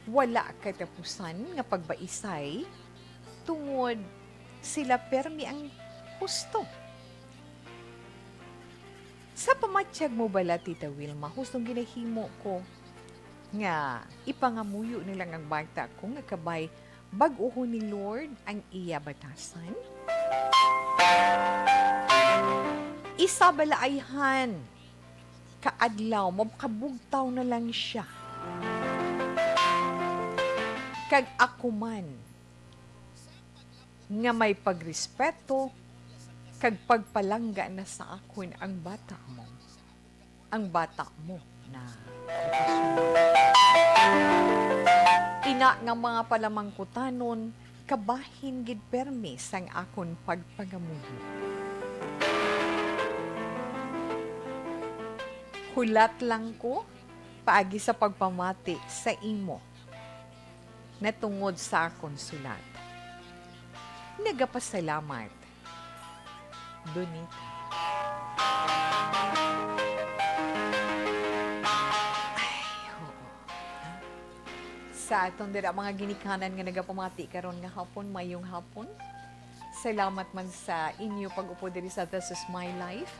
wala katapusan nga pagbaisay, tungod sila permi ang husto. Sa pamatyag mo bala, Tita Wilma, hustong ginahimo ko nga ipangamuyo na lang ang bata ko nga kabay bag-ohon ni Lord ang iya batasan? Isa bala ayhan ka adlaw, makabugtaw na lang siya. Kag ako man, nga may pagrespeto kag pagpalangga na sa akon ang bata mo. Ang bata mo na professional. Ina nga mga palamangkutanon, kabahin gid permi sang akon pagpangamuyo. Hulat lang ko paagi sa pagpamati sa imo natungod sa akon sulat. Nagapasalamat, Donita. Ay, oo. Sa aton dira mga ginikanan nga nagapamati karon nga hapon, mayong hapon. Salamat man sa inyo pag-upod diri sa This Is My Life.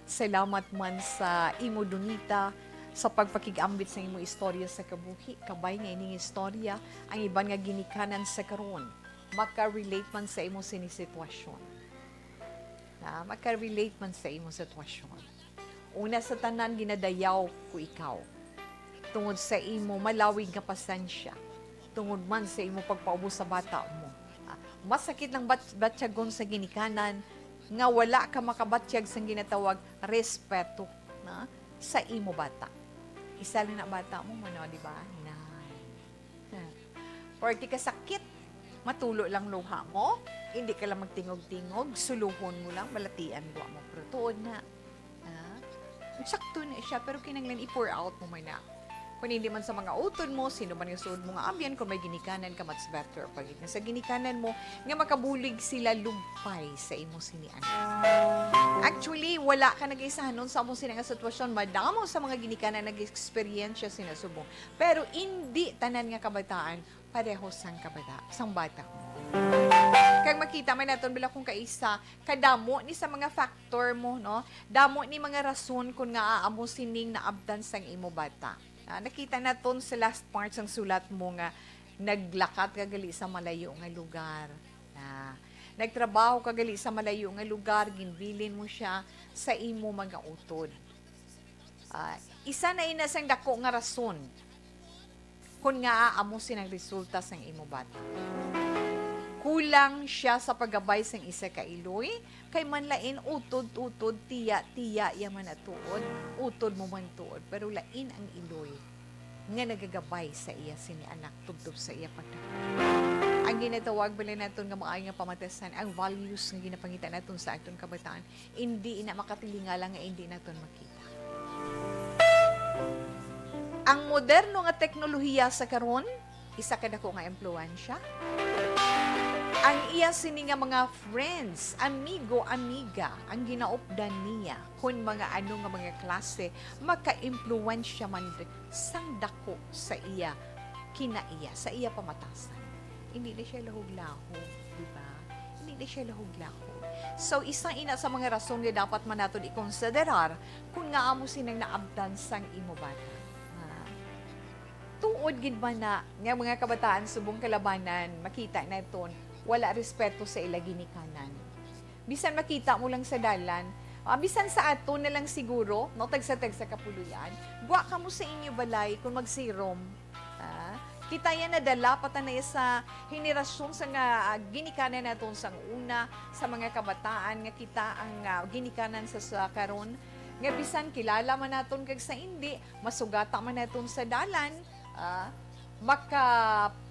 Salamat man sa imo, Donita, sa pagpakig-ambit sa imo istorya sa kabuhi. Kabay nga ining istorya, ang iban nga ginikanan sa karon, maka-relate man sa imo sini sitwasyon. Na, maka-relate man sa imo sitwasyon. Una sa tanan, ginadayaw ko ikaw tungod sa imo malawig nga pasensya, tungod man sa imo pagpaubos sa bata mo. Ah, masakit lang bat-, batyagon sa ginikanan nga wala ka makabatyag sang ginatawag respeto, na, sa imo bata. Isa lang na bata mo, mano, di ba? Nine. Forty ka sakit, matulo lang luha mo, hindi ka lang magtingog-tingog, suluhon mo lang, balatian luha mo. Pero tuod na, ah, sakto na siya, pero kinahanglan i-pour out mo man na. Kung hindi man sa mga utod mo, sino man nga suod mo nga abyan, kung may ginikanan ka, much better pa gid. Sa ginikanan mo, nga makabulig sila lugpay sa imo sini anak. Actually, wala ka nagaisahanon sa among sini nga sitwasyon. Madamo sa mga ginikanan nag-eksperyensya sina subong. Pero indi tanan nga kabataan pareho sang kabata, sang bata mo. Kag makita man naton bala kung kaisa kadamo ni sa mga factor mo, no? Damo ni mga rason kung ngaa amo sining naabtan sang imo bata. Ah, nakita naton sa last part sang sulat mo nga Naglakat ka gali sa malayo nga lugar. Na, nagtrabaho ka gali sa malayo nga lugar, ginbilin mo siya sa imo mga utod. Ah, isa na ina sang dako nga rason kon ngaa amo sini ang resulta sang imo bata. Kulang siya sa paggabay sang isa ka iloy, kay manlain utod-utod, tiya-tiya iya man tuod, utod mo man tuod, pero lain ang iloy nga nagagabay sa iya sini anak tubtob sa iya pagdako. Ang ginatawag bala naton nga maayo nga pamatasan, ang values nga ginapangita naton sa aton kabataan, indi ina makatilingala nga indi naton makita. Ang moderno nga teknolohiya sa karon, isa ka dako nga impluwensya. Ang iya sini nga mga friends, amigo, amiga, ang ginaupdan niya, kun mga ano nga mga klase, makaimpluwensya man sang dako sa iya kinaiya, sa iya pamatasan. Hindi na siya lahog-lahog, di ba? Hindi na siya lahog-lahog. So, isa ina sa mga rason nga dapat man naton ikonsiderar kung nga amo sinang naabtan sang imo bata. Ah, tuod gid ba na nga mga kabataan subong kalabanan, makita naton wala respeto sa ila ginikanan? Bisan makita mo lang sa dalan, ah, bisan sa aton na lang siguro, no, tagsa-tagsa ka puloy-an, gwa kamo sa inyo balay kung magsirom. Ah, kita yan nadala pa ta na sa henerasyon sa nga, ah, ginikanan naton sang una, sa mga kabataan nga kita ang, ah, ginikanan sa, sa karon, nga bisan kilala man naton kag sa indi, masugata man naton sa dalan, ah, makapangayo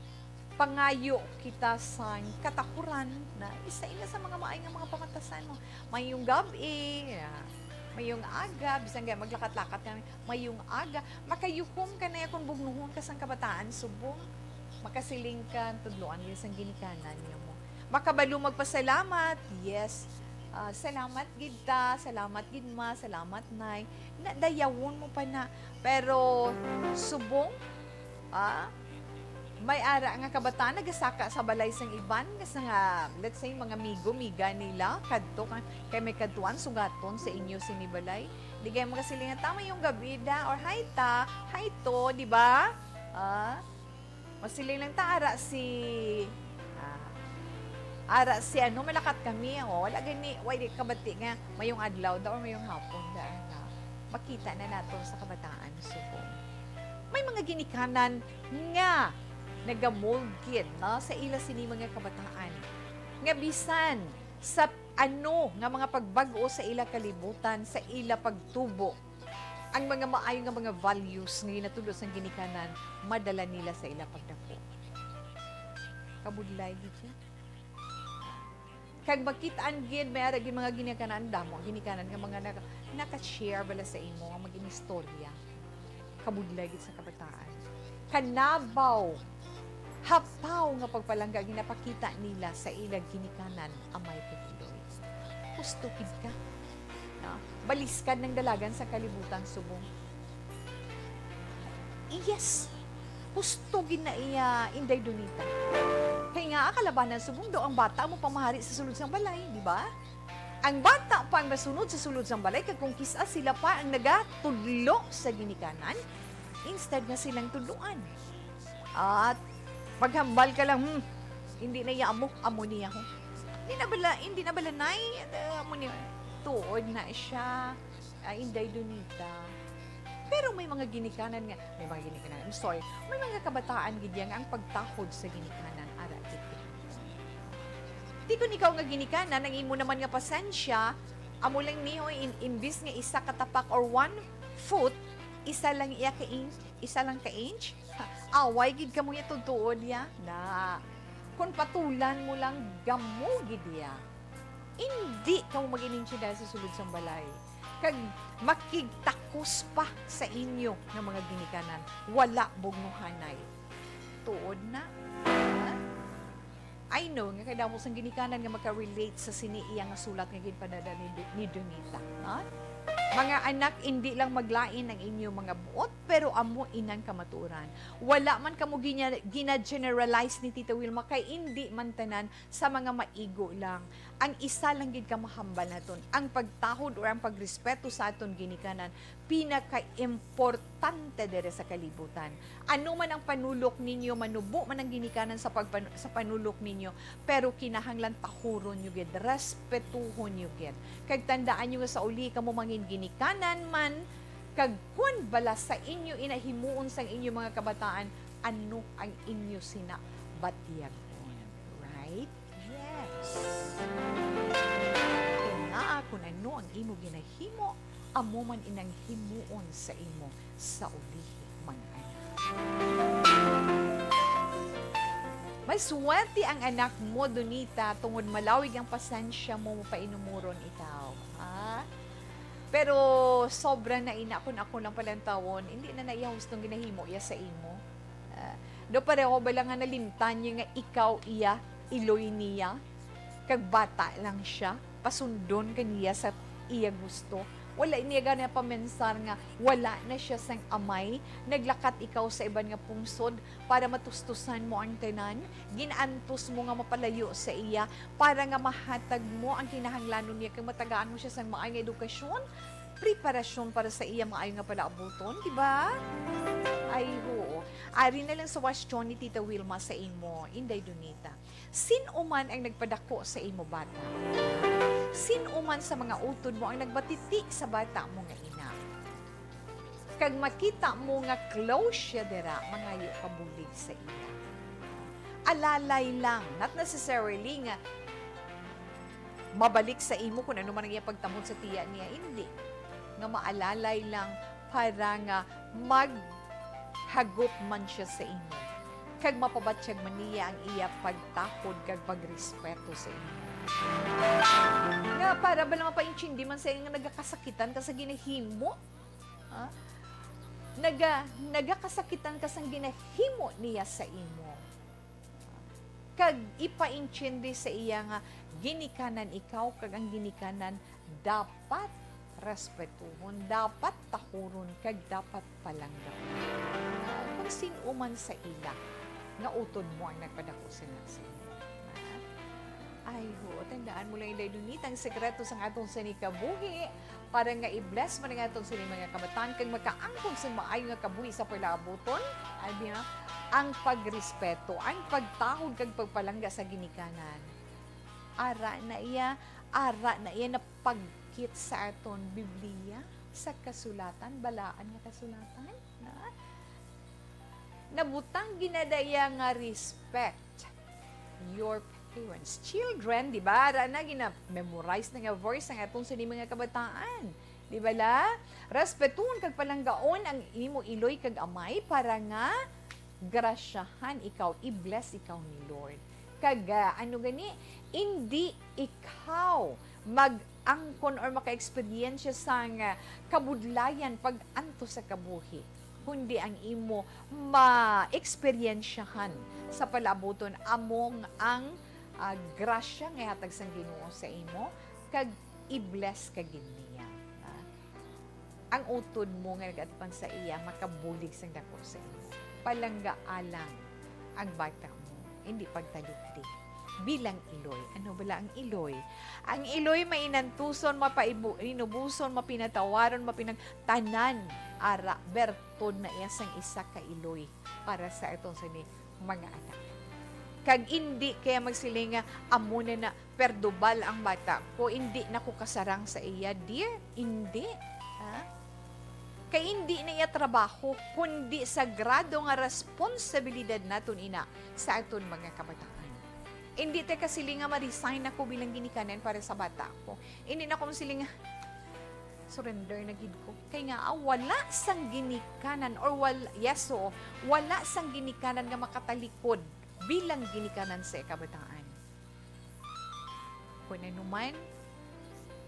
kita sang katakuran na isa ina sa mga maayo nga mga pamatasan mo. Mayong gab-i, ah, mayong aga, bisan kaya maglakat-lakat kami, mayong aga, makayukom ka na ya kung bugnuhon ka sang kabataan, subong makasiling ka, tudloan ka sang ginikanan niyo mo. Makabalo magpasalamat, yes. Ah, salamat gid ta, salamat gid ma, salamat nay. Na dayawon mo pa na. Pero subong, ah, may ara nga kabataan nagasaka sa balay sang iban, nga sa nga, let's say, mga migo, miga nila, kadto ka, kay may kadtuan, sugaton sa inyo sini balay. Di kay magasiling nga, "Ta, mayong gab-i da," or, "Hi ta, hi to," di ba? Ah, masiling lang ta, "Ara si, ah, ara si ano, malakat kami, oh, wala gani, wala di kabati nga mayong adlaw da or mayong hapon da," na makita na naton sa kabataan subong. May mga ginikanan nga nagamold gid, no, sa ila sini mga kabataan, nga bisan sa ano nga mga pagbag-o sa ila kalibutan, sa ila pagtubo, ang mga maayo nga mga values nga ginatudlo sang ginikanan, madala nila sa ila pagdako. Kabudlay gid siya. Kag makit-an gid, may ara gid mga ginikanan, damo ang ginikanan nga mga naka-, naka-share bala sa imo nga mag-inistorya. Kabudlay gid sa kabataan. Kanabaw, hapaw nga pagpalangga ginapakita nila sa ilang ginikanan, amay kag iloy. Husto gid ka. No? Baliskad ng dalagan sa kalibutan subong. Yes. Husto gid na iya, Inday Donita. Kay nga, kalabanan subong daw ang bata mo pamahari sa sulod sang balay, di ba? Ang bata pa ang nasunod sa sulod sang balay, kag kung kis-a sila pa ang nagatudlo sa ginikanan, instead nga silang tudloan. At maghambal ka lang, "Hmm, hindi na iya amo, amo niya ho." Hindi na bala, hindi na bala, nay, amo niya. Tuod na siya. Ah, Inday Donita. Pero may mga ginikanan nga, may mga ginikanan, I'm sorry, may mga kabataan gid yan nga ang pagtahod sa ginikanan, ara gid. Di kun ikaw nga ginikanan, ang imo naman nga pasensya, amo lang niho, in-, imbis nga isa ka tapak or one foot, isa lang iya ka inch, isa lang ka inch, ha, away gid kamo ya tuod-tuod ya. Na, kung patulan mo lang, gamo gid ya. Indi kamo mag-ininchi dahil sa sulod sang balay. Kag makigtakos pa sa inyo nga mga ginikanan. Wala bugnuhanay. Tuod na. Ha? I know nga kadamo sang ginikanan nga maka-relate sa sini iya nga sulat nga ginpadala ni, ni Donita. Ha? Mga anak, indi lang maglain ang inyo mga buot, pero amo inang kamatuoran. Wala man kamo ginya-, gina-generalize ni Tita Wilma, kay indi man tanan sa mga maigo lang. Ang isa lang gid ka mahambal naton, ang pagtahod or ang pagrespeto sa aton ginikanan, pinakaimportante diri sa kalibutan. Ano man ang panulok ninyo, manubo man ang ginikanan sa pagpan-, sa panulok ninyo, pero kinahanglan tahuron nyo gid, respetuhon nyo gid. Kag tandaan nyo nga sa uli kamo mangin ginikanan man, kag kun bala sa inyo ina himuon sang inyo mga kabataan, ano ang inyo sina batyagon? Right? Yes. Kay ngaa kun ano ang imo ginahimo, amo man inang himuon sa imo sa ulihi, mga anak. Maswerte ang anak mo, Donita, tungod malawig ang pasensya mo, mapainumoron ikaw. Ha? Pero sobra na ina, kun ako lang palantawon, hindi na na iya hustong ginahimo iya sa imo. Ah, do pareho ba lang nga nalimtan niya nga ikaw iya, iloy niya? Kag bata lang siya, pasundon ka niya sa iya gusto. Wala niya gani pamensar nga wala na siya sang amay, naglakat ikaw sa iban nga pungsod para matustusan mo ang tanan, gin-antos mo nga mapalayo sa iya para nga mahatag mo ang kinahanglanon niya kag matagaan mo siya sang maay nga edukasyon, preparasyon para sa iya maayo nga palaabuton, di ba? Ay, oo. Ari na lang sa question ni Tita Wilma sa imo, Inday Donita. Sin-o man ang nagpadako sa imo bata? Sin-o man sa mga utod mo ang nagbatiti sa bata mo nga ina? Kag makita mo nga close siya dira, mangayo ka bulig sa iya. Alalay lang, not necessarily nga mabalik sa imo kung ano man ang iyang pagtamod sa tiya niya, hindi. Nga maalalay lang para nga maghagop man siya sa imo, kag mapabatyag man niya ang iya pagtahod kag pagrespeto sa imo. Nga para bala mapaintindi man sa iya nga nagakasakitan ka sa ginahimo, ha? Naga-, nagakasakitan ka sang ginahimo niya sa imo. Kag ipaintindi sa iya nga ginikanan ikaw, kag ang ginikanan dapat respetuhon, dapat tahuron, kag dapat palanggaon. Kung sin-o man sa ila nga utod mo ang nagpadako sina sa imo. Ay, ho, tandaan mo lang, Inday Donita, ang sekreto sang atong sini kabuhi para nga i-bless man ang atong sini mga kabataan kag makaangkon sa maayo nga kabuhi sa palaabuton. Abi na, ang pagrespeto, ang pagtahod kag pagpalangga sa ginikanan. Ara na iya, ara na iya napagkit sa aton Biblia, sa kasulatan, balaan nga kasulatan, na nabutang ginadaya nga respect your parents. Children, di ba? Ara na, gina-memorize na nga verse ang atong sini mga kabataan. Di ba la? Respetuhon kag palanggaon ang imo iloy kag amay para nga grasyahan ikaw, i-bless ikaw ni Lord. Kag, ah, ano gani, indi ikaw mag-angkon or maka-eksperyensya sang, ah, kabudlayan pag-antos sa kabuhi, kundi ang imo ma-eksperyensyahan sa palaabuton among ang, ah, grasya nga ihatag sang Ginoo sa imo, kag i-bless ka gid niya. Ah, ang utod mo nga nag-atipang sa iya makabulig sang dako sa imo. Palanggaa lang ang bata mo, hindi pagtalupdi. Bilang iloy, ano bala ang iloy? Ang iloy mainantuson, mapaibu-, inubuson, mapinatawaron, mapinag-, tanan. Ara, bertod na iya sang isa ka iloy para sa atong sini mga anak. Kag indi kaya magsiling nga, "Amo na na, perdubal ang bata ko, indi na ko kasarang sa iya, dear." Indi, ha? Kay indi na iya trabaho, kundi sagrado nga responsibilidad naton ina sa aton mga kabataan. Indi ta kasiling nga ma-resign ako bilang ginikanan para sa bata ko. Indi na ko masiling nga, "Surrender na gid ko." Kay nga, ah, wala sang ginikanan or wal-, yes, oo, wala sang ginikanan nga makatalikod bilang ginikanan sa kabataan. Kung ano man,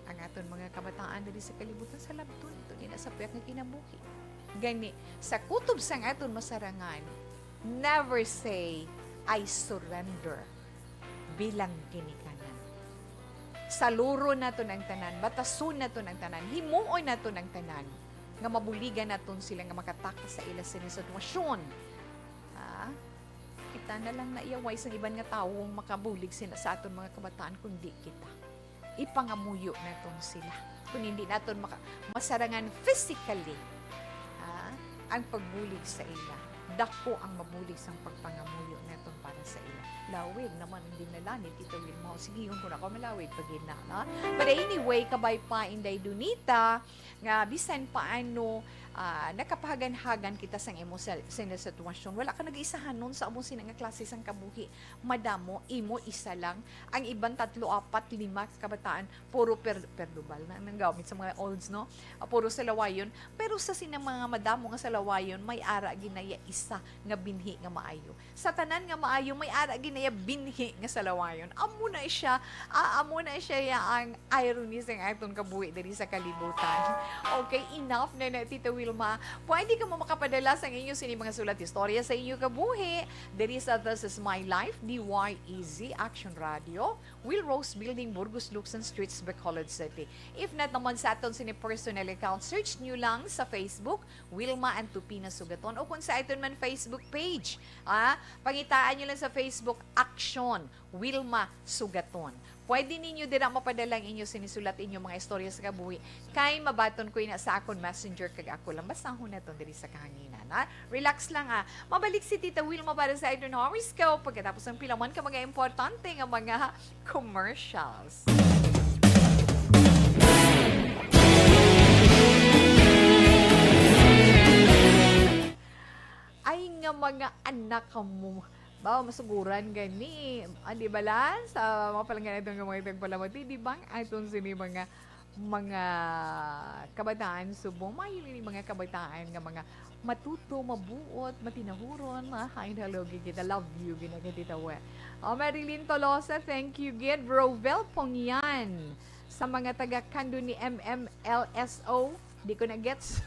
ang aton mga kabataan diri sa kalibutan, sa labton ito nila sa pihak nga kinabuhi. Gani, sa kutob sang aton masarangan, never say, "I surrender," bilang ginikanan. Saluron naton ang tanan, batason naton ang tanan, himuon naton ang tanan nga mabuligan naton sila nga makatakas sa ila sini sitwasyon. Ah, kita na lang na iyaway sang iban nga tawo ang makabulig sina sa aton mga kabataan, kundi kita. Ipangamuyo naton sila. Kung hindi naton maka-, masarangan physically, ah, ang pagbulig sa ila, dako ang mabulig sang pagpangamuyo naton para sa ila. Lawig naman ang dinala ni Tita Wilma. O, sige, yun ko na ako, malawig pa gid na, no? But anyway, kabay pa, Inday Donita, nga bisan paano, ah, nakapahagan-hagan kita sang imo sa, sa sitwasyon. Wala ka nag-isahanon sa amo sina nga klase sang kabuhi. Madamo, imo isa lang. Ang iban tatlo, apat, lima ka kabataan, puro per-, perdubal na nang gamit sa mga olds, no? Ah, puro salawayon. Pero sa sinang mga madamo nga salawayon, may ara ginaya isa nga binhi nga maayo. Sa tanan nga maayo, may ara ginaya binhi nga salawayon. Amo na siya, ah, amo na siya ya ang irony sang aton kabuhi diri sa kalibutan. Okay, enough na na, Tita Wilma. Pwede ka mo makapadala sang inyo sini mga sulat istorya sa inyo kabuhi diri sa This Is My Life, D Y E Z Action Radio, Will Rose Building, Burgos, Luksan Streets, Bacolod City. If not naman sa aton sini personal account, search nyo lang sa Facebook, Wilma Antupina Sugaton, o kung sa aton man Facebook page, ah, pangitaan nyo lang sa Facebook, Action Wilma Sugaton. Pwede ninyo dira mapadala ang inyo sinisulat, inyo mga istorya sa kabuhi, kay mabaton ko ina sa akon messenger kag ako lang basahon naton diri sa kahanginan, ha? Relax lang, ah. Mabalik si Tita Wilma para sa aton horoscope pagkatapos ang pila man ka mga importante nga mga commercials. Ay nga mga anak mo. Ba, masuguran gani. Ah, di ba, Lan? Sa mga palangga naton nga mga tagpalamati, di ba, ang aton sini mga, mga kabataan subong, maayo ni mga kabataan nga mga matuto, mabuot, matinahuron, mga kain halogi kita. Love you, ginagitita we. Oh, Marilyn Tolosa, thank you, gid. Rovel Pongyan, sa mga taga Kando ni M M L S O, di ko na gets.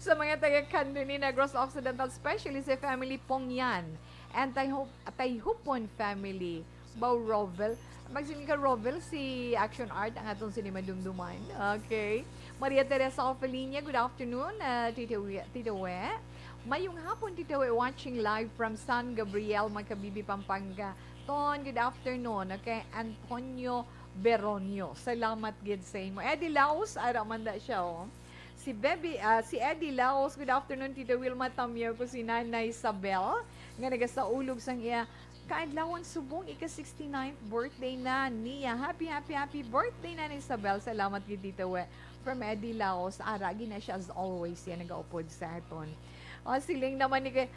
Sa mga taga Kando ni Negros Occidental, especially sa family Pongyan and Tayhup-, Tayhupon family. Baw Rovel. Magsiling ka, Rovel, si Action Art ang atong sini madumduman. Okay. Maria Teresa Orfelina, good afternoon, ah, Tita We, Tita We. Mayong hapon, Tita We, watching live from San Gabriel, Magkabibi, Pampanga. Ton, good afternoon. Okay, Antonio Beronio. Salamat gid sa imo. Eddie Laos, ara man da siya, oh. Si Baby, ah, si Eddie Laos, good afternoon, Tita Wilma. Tamyaw ko si Nanay Isabel, nga nagasaulog sang iya kaadlawan subong, ika sixty-ninth birthday na niya. Happy, happy, happy birthday, Nanay Isabel. Salamat gid, Tita We. From Eddie Laos, ara gid na siya as always, yan nagaupod sa aton. Oh, siling naman ni kay,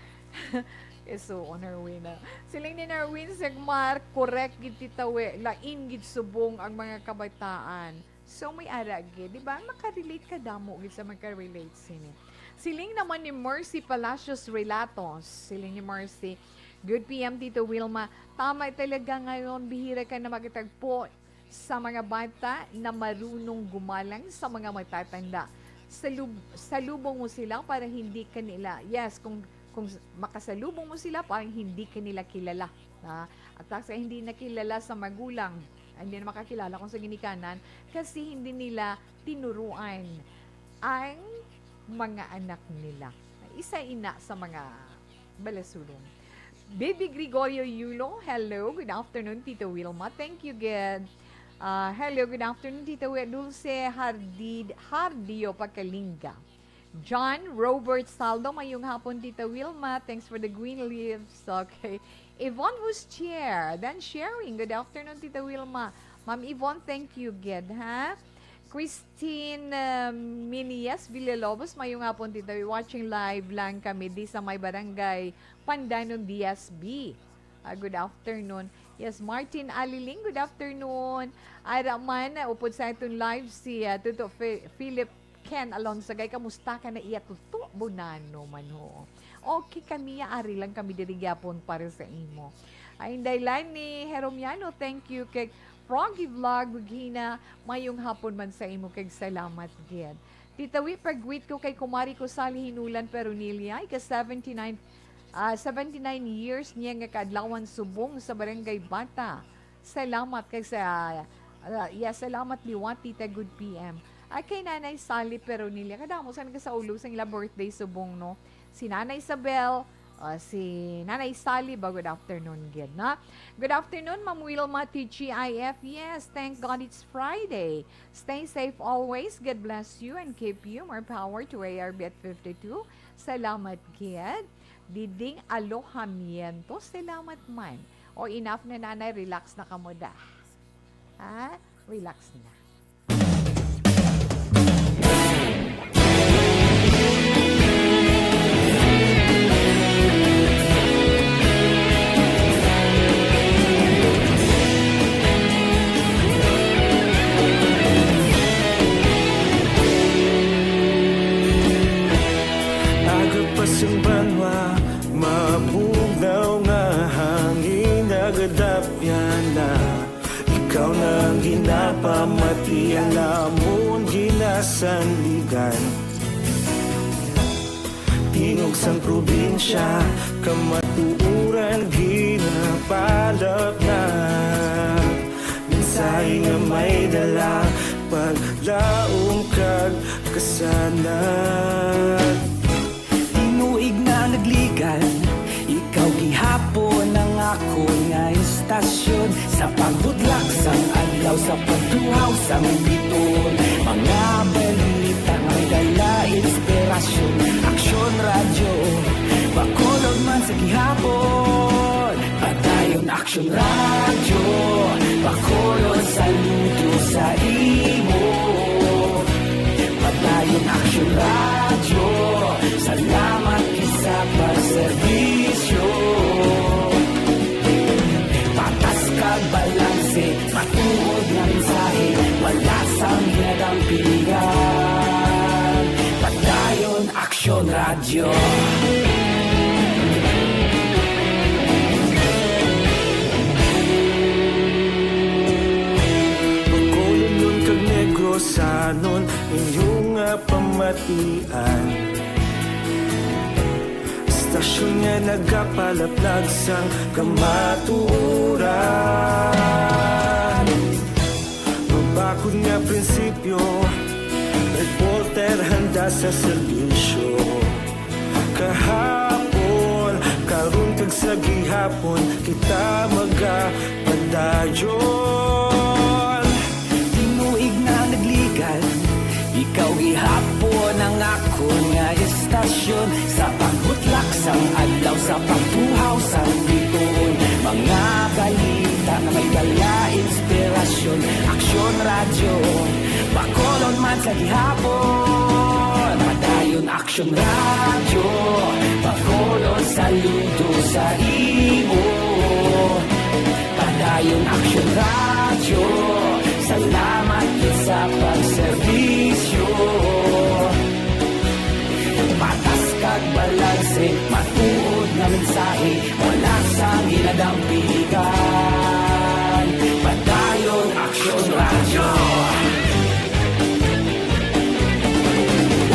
isuon, Erwin, ah. Siling ni Erwin Segmar, correct gid, Tita We. Lain gid subong ang mga kabataan. So, may ara gid, di ba? Makarelate ka damo gid sa makarelate sini. Siling naman ni Mercy Palacios Relatos. Siling ni Mercy, "Good P M, Tito Wilma. Tama talaga, ngayon, bihira ka na makatagpo sa mga bata na marunong gumalang sa mga matatanda. Salub-, salubong mo sila para hindi ka nila," yes, kung, kung s-, makasalubong mo sila, parang hindi ka nila kilala. Ha? At sa hindi nakilala sa magulang, hindi na makakilala kung sa ginikanan kasi hindi nila tinuruan ang mga anak nila. Isa ina sa mga balasulong. Baby Gregorio Yulo, hello, good afternoon, Tito Wilma. Thank you, good. Ah, hello, good afternoon, Tito Wi-, Dulce Hardid-, Hardio Pagkalinga. John Robert Saldo, mayong hapon, Tita Wilma. Thanks for the green leaves. Okay. Yvonne Bustier, then sharing. Good afternoon, Tita Wilma. Ma'am Yvonne, thank you, gid, ha? Christine, uh, Minias Villalobos, mayong hapon, Tita. Watching live lang kami di sa may barangay Pandanon, D S B. Ah, good afternoon. Yes, Martin Aliling, good afternoon. Ara man, uh, upod sa aton live si, uh, Tuto Fi-, Philip Ken Alonsagay, kamusta ka na iya, Tuto? Bonano man, ho. Okay kami, ari lang kami diri gyapon para sa imo. Ay, Inday Lani Heromiano, thank you kay Froggy Vlog, Gina, mayong hapon man sa imo, kag salamat gid. Tita Wi, pag-greet ko kay kumari ko, Sally Hinulan Perunilla, ika seventy-nine, ah, seventy-nine years niya nga kaadlawan subong sa Barangay Bata. Salamat kay sa, ah, Ah, yes, salamat liwat, Tita. Good P M. Ay, kay Nanay Sally Peronilla. Kadamo sa nagkasaulo sa ila birthday subong, no? Si Nanay Isabel, ah, si Nanay Sally ba? Good afternoon, gid, no? Good afternoon, Ma'am Wilma, T G I F. Yes, thank God it's Friday. Stay safe always. God bless you and keep you. More power to A R B at fifty-two. Salamat, gid. Diding alojamiento, salamat man. O, enough na, Nanay, relax na kamo da. Ha? Relax na. Aga pa sing banwa, mabugnaw nga hangin, nagadapyan na. Ikaw na ang ginapamati, ang amon ginasandigan. Tingog sang probinsya, kamatuoran ginapalapnag. Mensahe nga may dala, paglaom kag kasanag. Tinuig na nagligan, ikaw gihapon ang akon nga istasyon. Sa pagbudlak sang adlaw, sa pagtuhaw sang biton, mga balita nga may dala inspirasyon. Aksyon Radyo, Bacolod man sa gihapon. Padayon Aksyon Radyo, Bacolod, saludo sa imo. Padayon Aksyon Radyo, salamat gid sa pagserbisyo. Patas kag balanse, matuod nga mensahe, wala sang ginadampigan. Padayon Aksyon Radyo. Bacolodnon kag Negrosanon, inyo nga pamatian. Istasyon nga nagapalaplag sang kamatuoran. Mabakod nga prinsipyo, reporter handa sa serbisyo. Kahapon, karon kag sa gihapon, kita magapadayon. Tinuig na nagligan, ikaw gihapon ang akon nga istasyon. Sa pagbutlak sang adlaw, sa pagtuhaw sang bituon, mga balita nga may dala inspirasyon. Aksyon Radyo, Bacolod man sa gihapon. Padayon Aksyon Radyo, Bacolod, saludo sa imo. Padayon Aksyon Radyo, salamat gid sa pagserbisyo. Patas kag balanse, matuod nga mensahe, wala sang ginadampigan. Padayon Aksyon Radyo.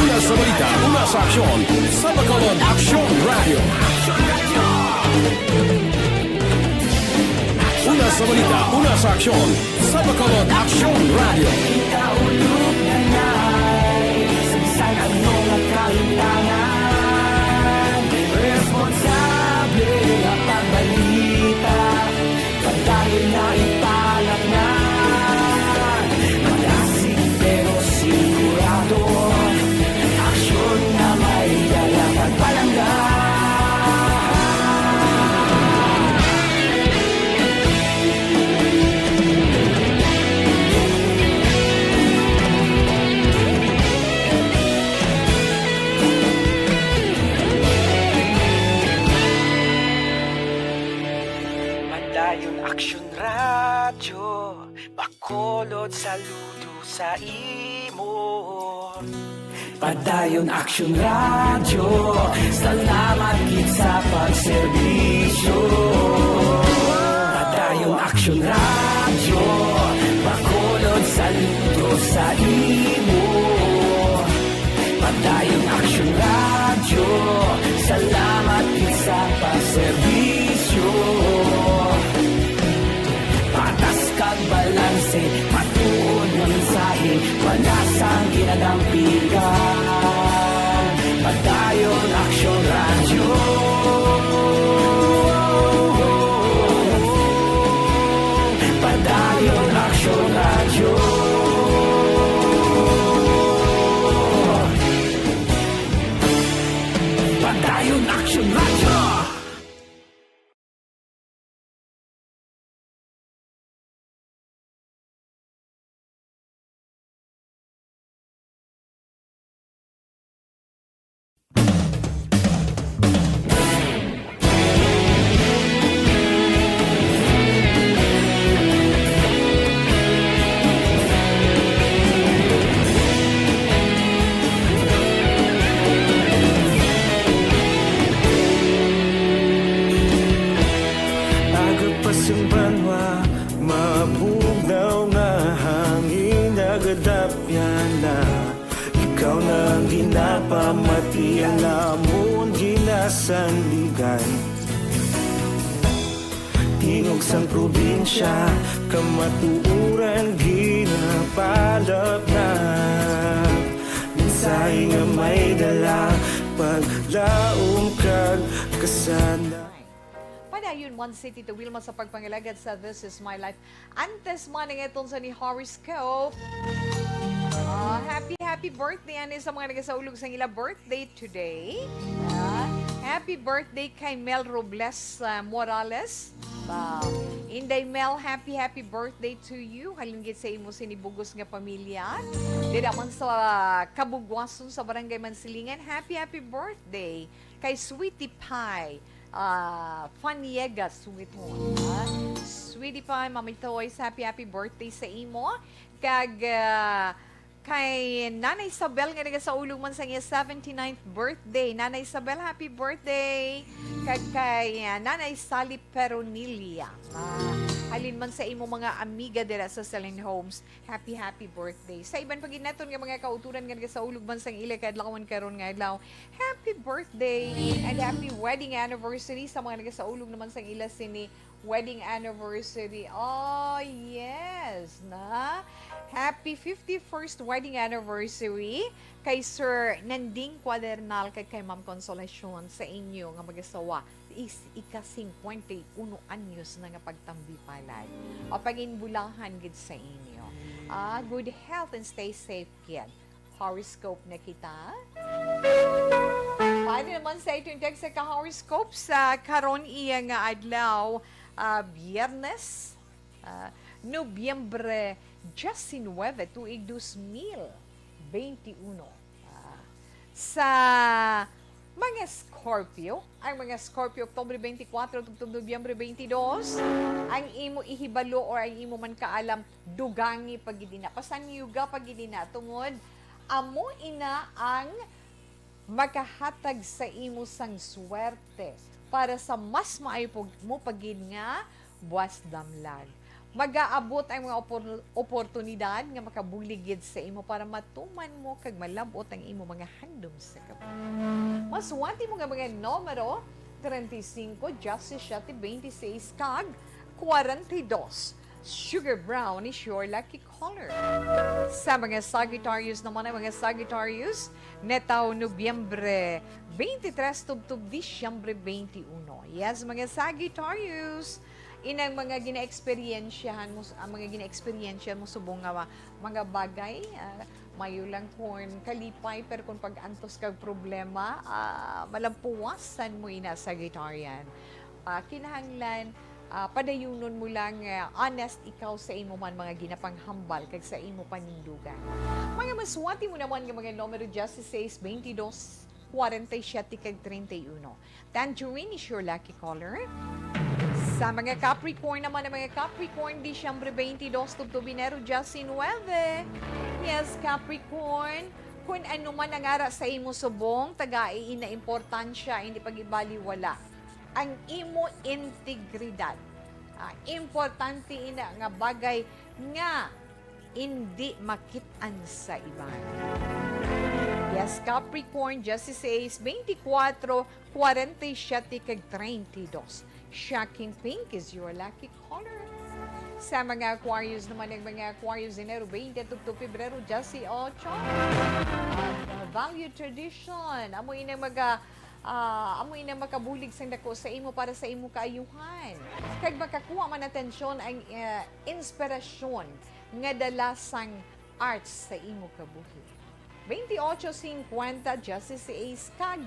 Una sa balita, una sa aksyon, sa Bacolod Aksyon Radyo. Una sa balita, una sa aksyon, sa Bacolod Aksyon Radyo. Kita ulog na na'y sa bisan ano nga kahimtangan. Responsable nga pagbalita, padayon na ipalatngan. Malasig pero sigurado, aksyon nga may dala pagpalangga. Padayon Aksyon Radyo, Bacolod, saludo sa imo. Padayon Aksyon Radyo, salamat gid sa pagserbisyo. Padayon Aksyon Radyo, Bacolod, saludo sa imo. Padayon Aksyon Radyo, salamat gid sa pagserbisyo. Patas kag balanse, Banwa, mabugnaw nga hangin nagadapyana. Ikaw na ang ginapamati, ang amon ginasandigan. Tingog sang probinsya, kamatuoran ginapalapnap. Mensahe nga may dala, paglaom kag kasana. Padayon, Mon City to Wilma sa pagpangalagad sa This Is My Life. Antes man ang aton sa ni horoscope. Ah, happy, happy birthday ani sa mga nagasaulog sa ila birthday today. Ah, happy birthday kay Mel Robles ah, Morales. Ba, Inday Mel, happy, happy birthday to you. Halin gid sa imo sini bugos nga pamilya. Dira man sa Kabugwason sa Barangay Mansilingan, happy, happy birthday kay Sweetie Pie. Ah, Faniegas, Sweet Home, ha? Sweetie Pie, Mami Toys, happy, happy birthday sa imo. Kag ah, kay Nanay Isabel nga nagasaulog man sa iya seventy-ninth birthday. Nanay Isabel, happy birthday! Kag kay ah, Nanay Sally Peronilla. Ah, halin man sa imo mga amiga dira sa Celine Homes, happy, happy birthday. Sa iban pa gid naton nga mga kauturan nga nagasaulog man sang ila kaadlawan karon nga adlaw, happy birthday and happy wedding anniversary sa mga nagasaulog naman sang ila sini wedding anniversary. Oh, yes, na. Happy fifty-first wedding anniversary kay Sir Nanding Cuadernal kag kay Ma'am Consolacion sa inyo nga mag-asawa. Is ika-singkwenta y uno anyos na nga pagtambi palad. O pangin bulahan gid sa inyo. Ah, good health and stay safe, kid. Horoscope na kita. Pwede naman sa itong text sa ka-horoscope sa karon iya nga adlaw, ah, Biyernes, ah, Nobyembre diecinuebe, tuig dos mil veintiuno. Ah, sa mga Scorpio, ang mga Scorpio, Oktubre twenty-four tubtob Nobyembre twenty-two, ang imo ihibalo or ang imo man kaalam, dugangi pa gid ina, pasanyuga pa gid ina, tungod amo ina ang makahatag sa imo sang swerte para sa mas maayo pag-, mo pa gid nga buwas damlag. Magaabot ang mga opor-, oportunidad nga makabulig gid sa imo para matuman mo kag malab-ot ang imo mga handom sa kabuhi. Masuwati mo nga mga numero, treinta y cinco, diecisiete, veintiséis, kag cuarenta y dos. Sugar brown is your lucky color. Sa mga Sagittarius naman, ang mga Sagittarius, netaw Nobyembre twenty-three tubtob Disyembre twenty-one. Yes, mga Sagittarius, inang mga ginaeksperyensyahan mo, ang mga ginaeksperyensya mo subong nga ma-, mga bagay, ah, mayo lang kon kalipay, pero kung pag-antos kag problema, ah, malampuwasan mo ina, Sagittarian. Ah, kinahanglan, ah, padayunon mo lang, ah, honest ikaw sa imo man mga ginapanghambal kag sa imo panindugan. Mga masuwati mo naman nga mga numero dieciséis, veintidós, cuarenta y siete, kag treinta y uno. Tangerine is your lucky color. Sa mga Capricorn naman, ang mga Capricorn, Disyembre twenty-dos tubtob Enero diecinuebe. Yes, Capricorn, kun ano man ang ara sa imo subong, tagai ina, importansya, hindi pag-ibaliwala ang imo integridad. Ah, importante ina nga bagay nga indi makit-an sa iban. Yes, Capricorn, dieciséis, veinticuatro, cuarenta y siete, kag treinta y dos. Shocking pink is your lucky color. Sa mga Aquarius naman, ang mga Aquarius, Enero twenty tubtob Pebrero dieciocho. Ang value tradition, amo ini maga-, ah, amo ini makabulig sang dako sa imo para sa imo kaayuhan. Kag makakuha man atensyon ang, eh, inspirasyon nga dala sang arts sa imo kabuhi. Veintiocho, cincuenta, dieciséis, kag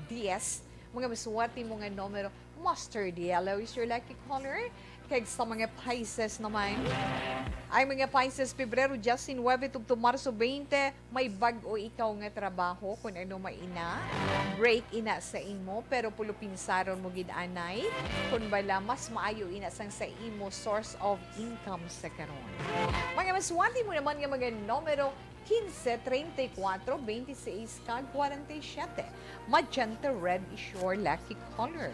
diez, mga masuwati mo nga numero. Mustard yellow is your lucky color. Kag sa mga Pisces naman, ang mga Pisces, Pebrero diecinuebe tubtob Marso twenty, may bag-o ikaw nga trabaho, kun ano may ina. Break ina sa imo, pero pulo pinsaron mo gid anay. Kun bala, mas maayo ina sang sa imo source of income sa karon. Mga masuwati mo naman nga mga numero, quince, treinta y cuatro, veintiséis, kag cuarenta y siete. Magenta red is your lucky color.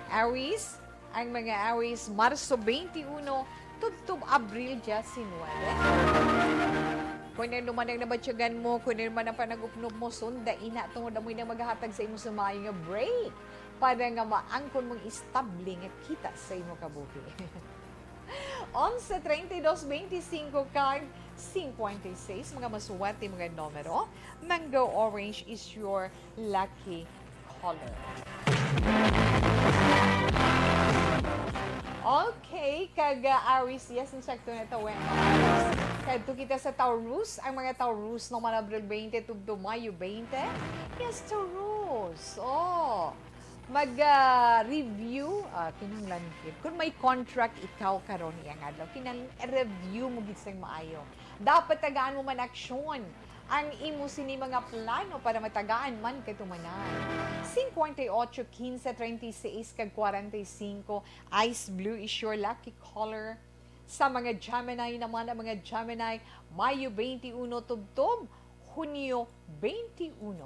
Aries, Ang mga Aries, Marso twenty-one, tubtob Abril diecinuebe. Kung ano man ang nabatyagan mo, kung ano man ang panagupnop mo, sunda ina tungod amoy nang maghatag sa imo sa maayo nga break para nga maangkon mong estable nga kita sa imo kabuhi. Onse, treinta y dos, veinticinco, kag cincuenta y seis, mga maswerte, mga numero. Mango orange is your lucky color. Okay, kag uh, Aries, yes, insakto na to, eh. Kadto kita sa Taurus. Ang mga Taurus, no, man Abril twenty tubtob Mayo twenty. Yes, Taurus. Oh, mag-review, ah, kinahanglan gid. Kung may contract ikaw karon iyang adlaw, kinahanglan review mo gid sang maayo. Dapat tagaan mo man aksyon ang imo sini mga plano para matagaan man katumanan. Cincuenta y ocho, quince, treinta y seis, kag cuarenta y cinco, ice blue is your lucky color. Sa mga Gemini naman, ang mga Gemini, Mayo twenty-one tubtob Hunyo twenty-one.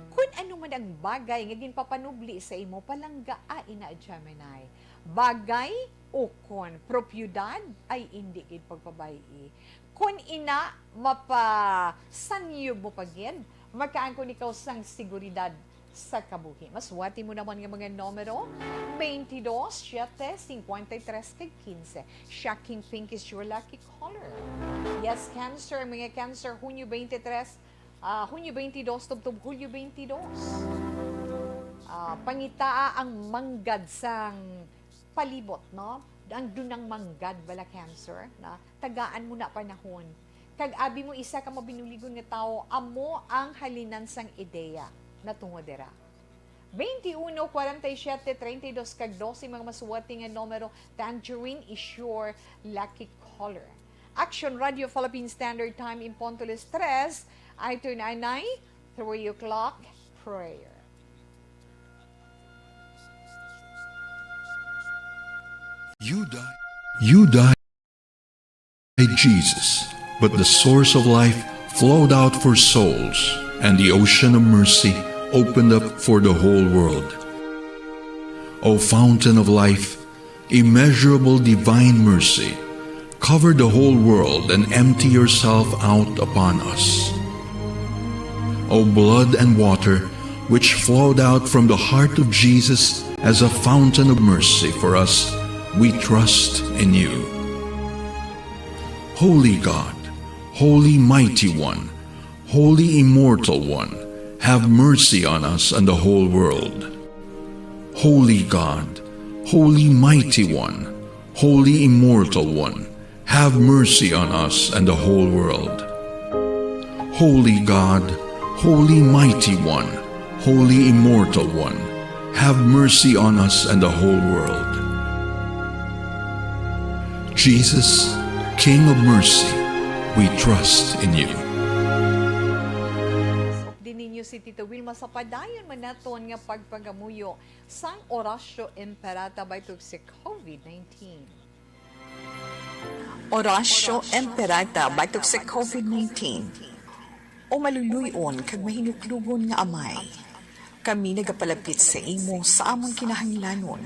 Kun ano man ang bagay nga ginpapanubli sa imo, palanggaa ina, Gemini. Bagay ukon propiedad ay indi gid pagpabay-i. Kun ina, mapasanyob mo pa gid, makaangkon ikaw sang seguridad sa kabuhi. Maswerte mo naman nga mga numero, twenty-dos, siete, cincuenta y tres, kag quince. Shocking pink is your lucky color. Yes, Cancer, mga Cancer, Hunyo twenty-tres, ah, Hunyo twenty-dos, tubtob Hulyo twenty-dos. Ah, pangitaa ang manggad sang palibot, no? Ang dunang manggad bala, Cancer, na tagaan mo na panahon. Kag abi mo isa ka mabinuligon nga tawo, amo ang halinan sang ideya natungod dira. Twenty-uno, kwarenta y siyete, treinta y dos, kag dose, mga maswerte nga numero. Tangerine is your lucky color. Action Radio Philippine Standard Time in punto las tres, ay tunanay, three o'clock prayer. You died. You died, Jesus, but the source of life flowed out for souls, and the ocean of mercy opened up for the whole world. O fountain of life, immeasurable divine mercy, cover the whole world and empty yourself out upon us. O blood and water, which flowed out from the heart of Jesus as a fountain of mercy for us, we trust in you. Holy God, Holy Mighty One, Holy Immortal One, have mercy on us and the whole world. Holy God, Holy Mighty One, Holy Immortal One, have mercy on us and the whole world. Holy God, Holy Mighty One, Holy Immortal One, have mercy on us and the whole world. Jesus, King of Mercy, we trust in you. Din ninyo si Tito Wilma sa padayon man naton nga pagpangamuyo sang Oratio Imperata batok sa COVID nineteen. Oratio Imperata batok sa COVID nineteen. O maluluy-on kag mahinuklogon nga Amay, kami nagapalapit sa imo sa amon kinahanglanon,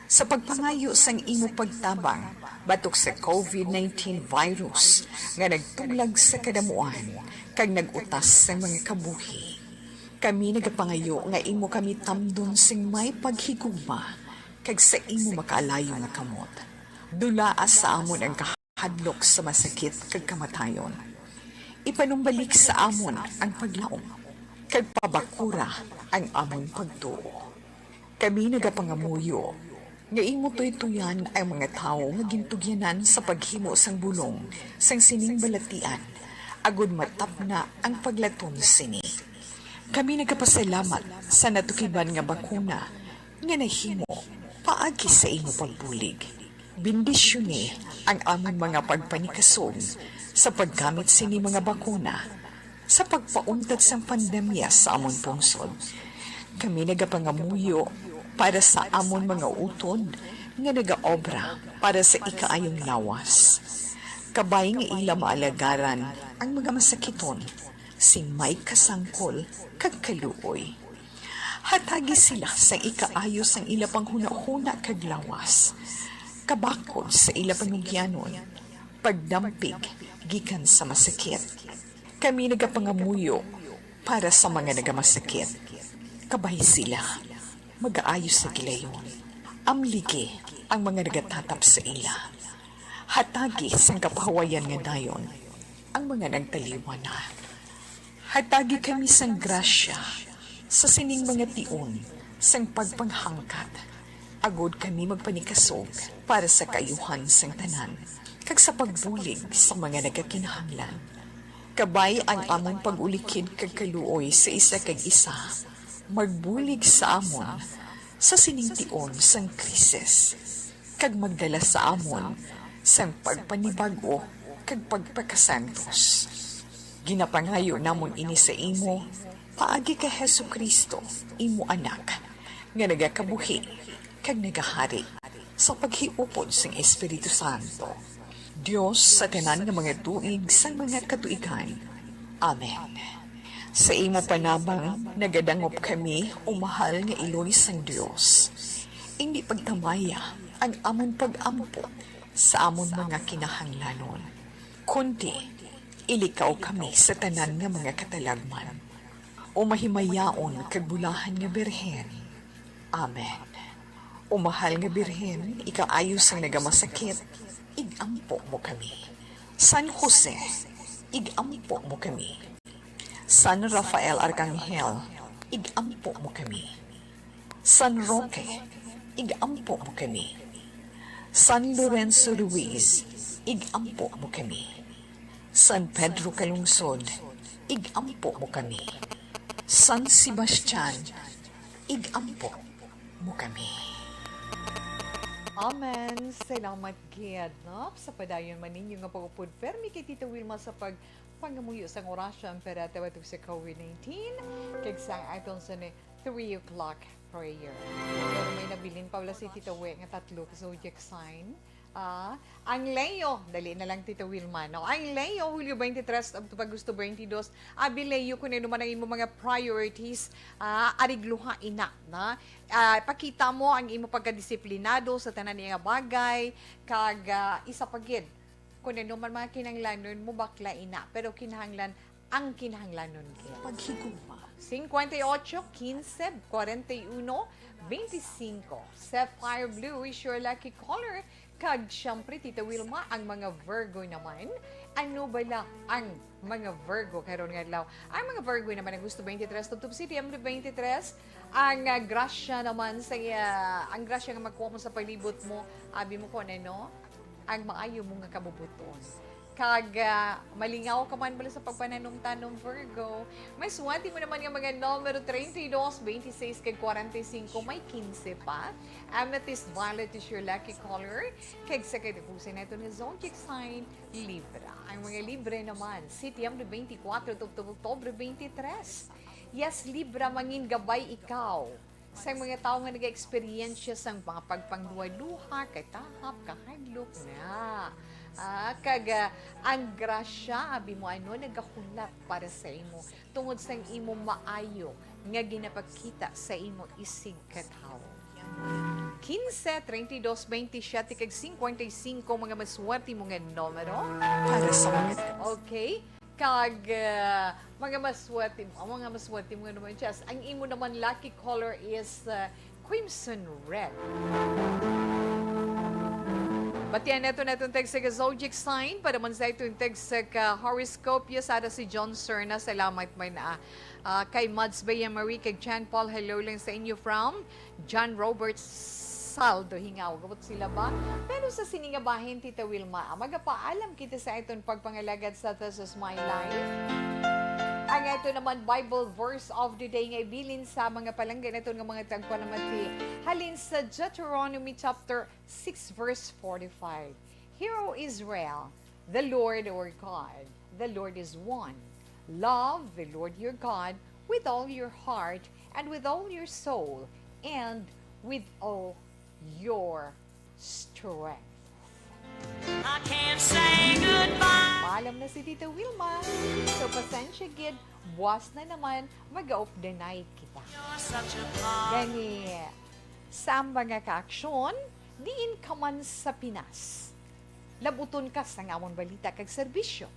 sa pagpangayo sang imo pagtabang batok sa COVID nineteen virus nga nagtuglag sa kadamuan kag nag-utas sa mga kabuhi. Kami nagapangayo nga imo kami tamdon sing may paghigugma kag sa imo makaalayo nga kamot. Dulaa sa amon ang kahadlok sa masakit kag kamatayon. Ipanumbalik sa amon ang paglaom kag pabakura ang amon pagtuo. Kami nagapangamuyo nga imo tuytoyan ang mga tawo nga gintugyanan sa paghimo sang bulong sang sining balatian, agod matapna ang paglatom sini. Kami nagapasalamat sa natukiban nga bakuna nga nahimo paagi sa imo pagbulig. Bendisyoni ang amon mga pagpanikasog sa paggamit sini mga bakuna sa pagpauntat sang pandemya sa amon pungsod. Kami nagapangamuyo para sa amon mga utod nga nagaobra para sa ikaayong lawas, kabay nga ila maalagaran ang mga masakiton sing may kasangkol kag kaluoy. Hatagi sila sang ikaayo sang ila panghunahuna kag lawas, kabakod sa ila panugyanon, pagdampig gikan sa masakit. Kami nagapangamuyo para sa mga nagamasakit. Kabay sila, magaayo sa gilayon. Amligi ang mga nagatatap sa ila. Hatagi sang kapahuwayan nga dayon ang mga nagtaliwan na. Hatagi kami sang grasya sa sining mga tion sang pagpanghangkat, agod kami magpanikasog para sa kaayuhan sang tanan, kag sa pagbulig sa mga nagakinahanglan. Kabay ang amon pag-ulikid kag kaluoy sa isa kag isa, magbulig sa amon sa sining tion sang krisis, kag magdala sa amon sang pagpanibag-o kag pagpakasantos. Ginapangayo namon ini sa imo paagi kay Jesu-Cristo, imo Anak, nga nagakabuhi kag nagahari sa paghiupod sang Espiritu Santo, Dios sa tanan nga mga tuig sang mga katuigan. Amen. Sa imo panabang nagadangop kami, o mahal nga Iloy sang Dios. Indi pagtamaya ang amon pag-ampo sa amon mga kinahanglanon, kundi ilikaw kami sa tanan nga mga katalagman, o mahimayaon kag bulahan nga Birhen. Amen. O mahal nga Birhen, ikaayo sang nagamasakit, ig-ampo mo kami. San Jose, ig-ampo mo kami. San Rafael Arcangel, ig-ampo mo kami. San Roque, ig-ampo mo kami. San Lorenzo Ruiz, ig-ampo mo kami. San Pedro Calungsod, ig-ampo mo kami. San Sebastian, ig-ampo mo kami. Amen. Salamat gid, no? Sa padayon man ninyo nga pag-upod permi kay Tita Wilma sa pagpangamuyo sang orasyon para tawatog sa COVID nineteen, kag sa aton sa ni three o'clock prayer. Pero may nabilin pa wala si Tita We nga tatlo ka zodiac sign. Ah, ang Leo, dali na lang, Tita Wilma, no? Ang Leo, Hulyo twenty-three up to Agosto twenty-two. Abi, Leo, kung ano man ang imo mga priorities, ah, arigluha ina, na? Ah, pakita mo ang imo pagkadisiplinado sa tanan nga bagay, kag, ah, isa pa gid, kung ano man mga kinahanglanon mo, bakla ina, pero kinahanglan ang kinahanglanon gid. Paghigugma. Cincuenta y ocho, quince, cuarenta y uno, veinticinco. Sapphire blue is your lucky color. Kag siyempre, Tita Wilma, ang mga Virgo naman. Ano bala ang mga Virgo karon nga adlaw? Ang mga Virgo naman, Agosto twenty-three, tubtob September twenty-three, ang, ah, grasya naman sa, ah, ang grasya nga makuha mo sa palibot mo, abi mo ko na, no? Ang maayo mo nga kabubuton. Kag, ah, malingaw ka man bala sa pagpananumtanom, Virgo. May swerte mo naman nga mga numero treinta y dos, veintiséis, kag cuarenta y cinco, may quince pa. Amethyst violet is your lucky color. Kag sa katapusan nato nga zodiac sign, Libra. Ang mga Libra naman, September twenty-four, tubtob Oktubre twenty-three. Yes, Libra, mangin gabay ikaw sa mga tawo nga nag-eksperyensya sang mga pagpangluha-luha, katahap, kahadlok na. Ah, kag, ah, ang grasya, abi mo ano, nagahulat para sa imo tungod sang imo maayo nga ginapakita sa imo isig katawo. Quince, treinta y dos, veintisiete, kag cincuenta y cinco, mga maswerte mo nga numero. Para sa mga Okay. Kag, ah, mga maswerte mo, ang mga maswerte mo nga naman, Chas. Ang imo naman lucky color is, ah, crimson red. Batian nato naton tag sa ka zodiac sign, para man sa iton tag sa ka horoscope, yes, ada si John Serna. Salamat man, ah, ah, kay Mads Bea Marie, kay John Paul, hello lang sa inyo from John Robert Saldo Hingaw. Gabot sila ba? Pero sa sini nga bahin, Tita Wilma, ah, magapaalam kita sa iton pagpangalagad sa This Is My Life. Ang ato naman Bible verse of the day nga ibilin sa mga palangga naton nga mga tagpanamati halin sa Deuteronomy chapter six, verse forty-five. Hear, O Israel, the Lord our God, the Lord is one. Love the Lord your God with all your heart and with all your soul and with all your strength. I can't say goodbye. Paalam na si Tita Wilma. So, pasensya gid, Buwas na naman, mag-update kita. Gani, sa mga kaaksyon, diin ka man sa Pinas. Labuton ka sa amon balita kag serbisyo.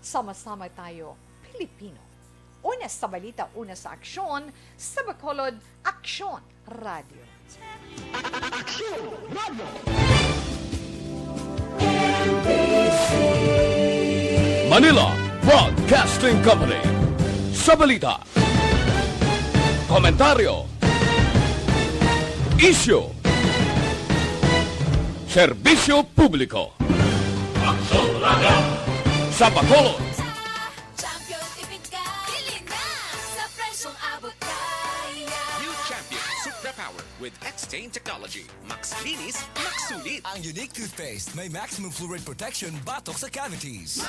Sama-sama tayo, Pilipino. Una sa balita, una sa aksyon, sa Bacolod, Aksyon Radio. Manila Broadcasting Company. Sa balita, komentaryo, isyu, serbisyo publiko. Sa Bacolod, Champion, tipid ka. Bili na sa presyong abot kaya. New Champion Supra Power with X-Stain Technology. Max linis, max sulit. Ang unique toothpaste may maximum fluoride protection batok sa cavities.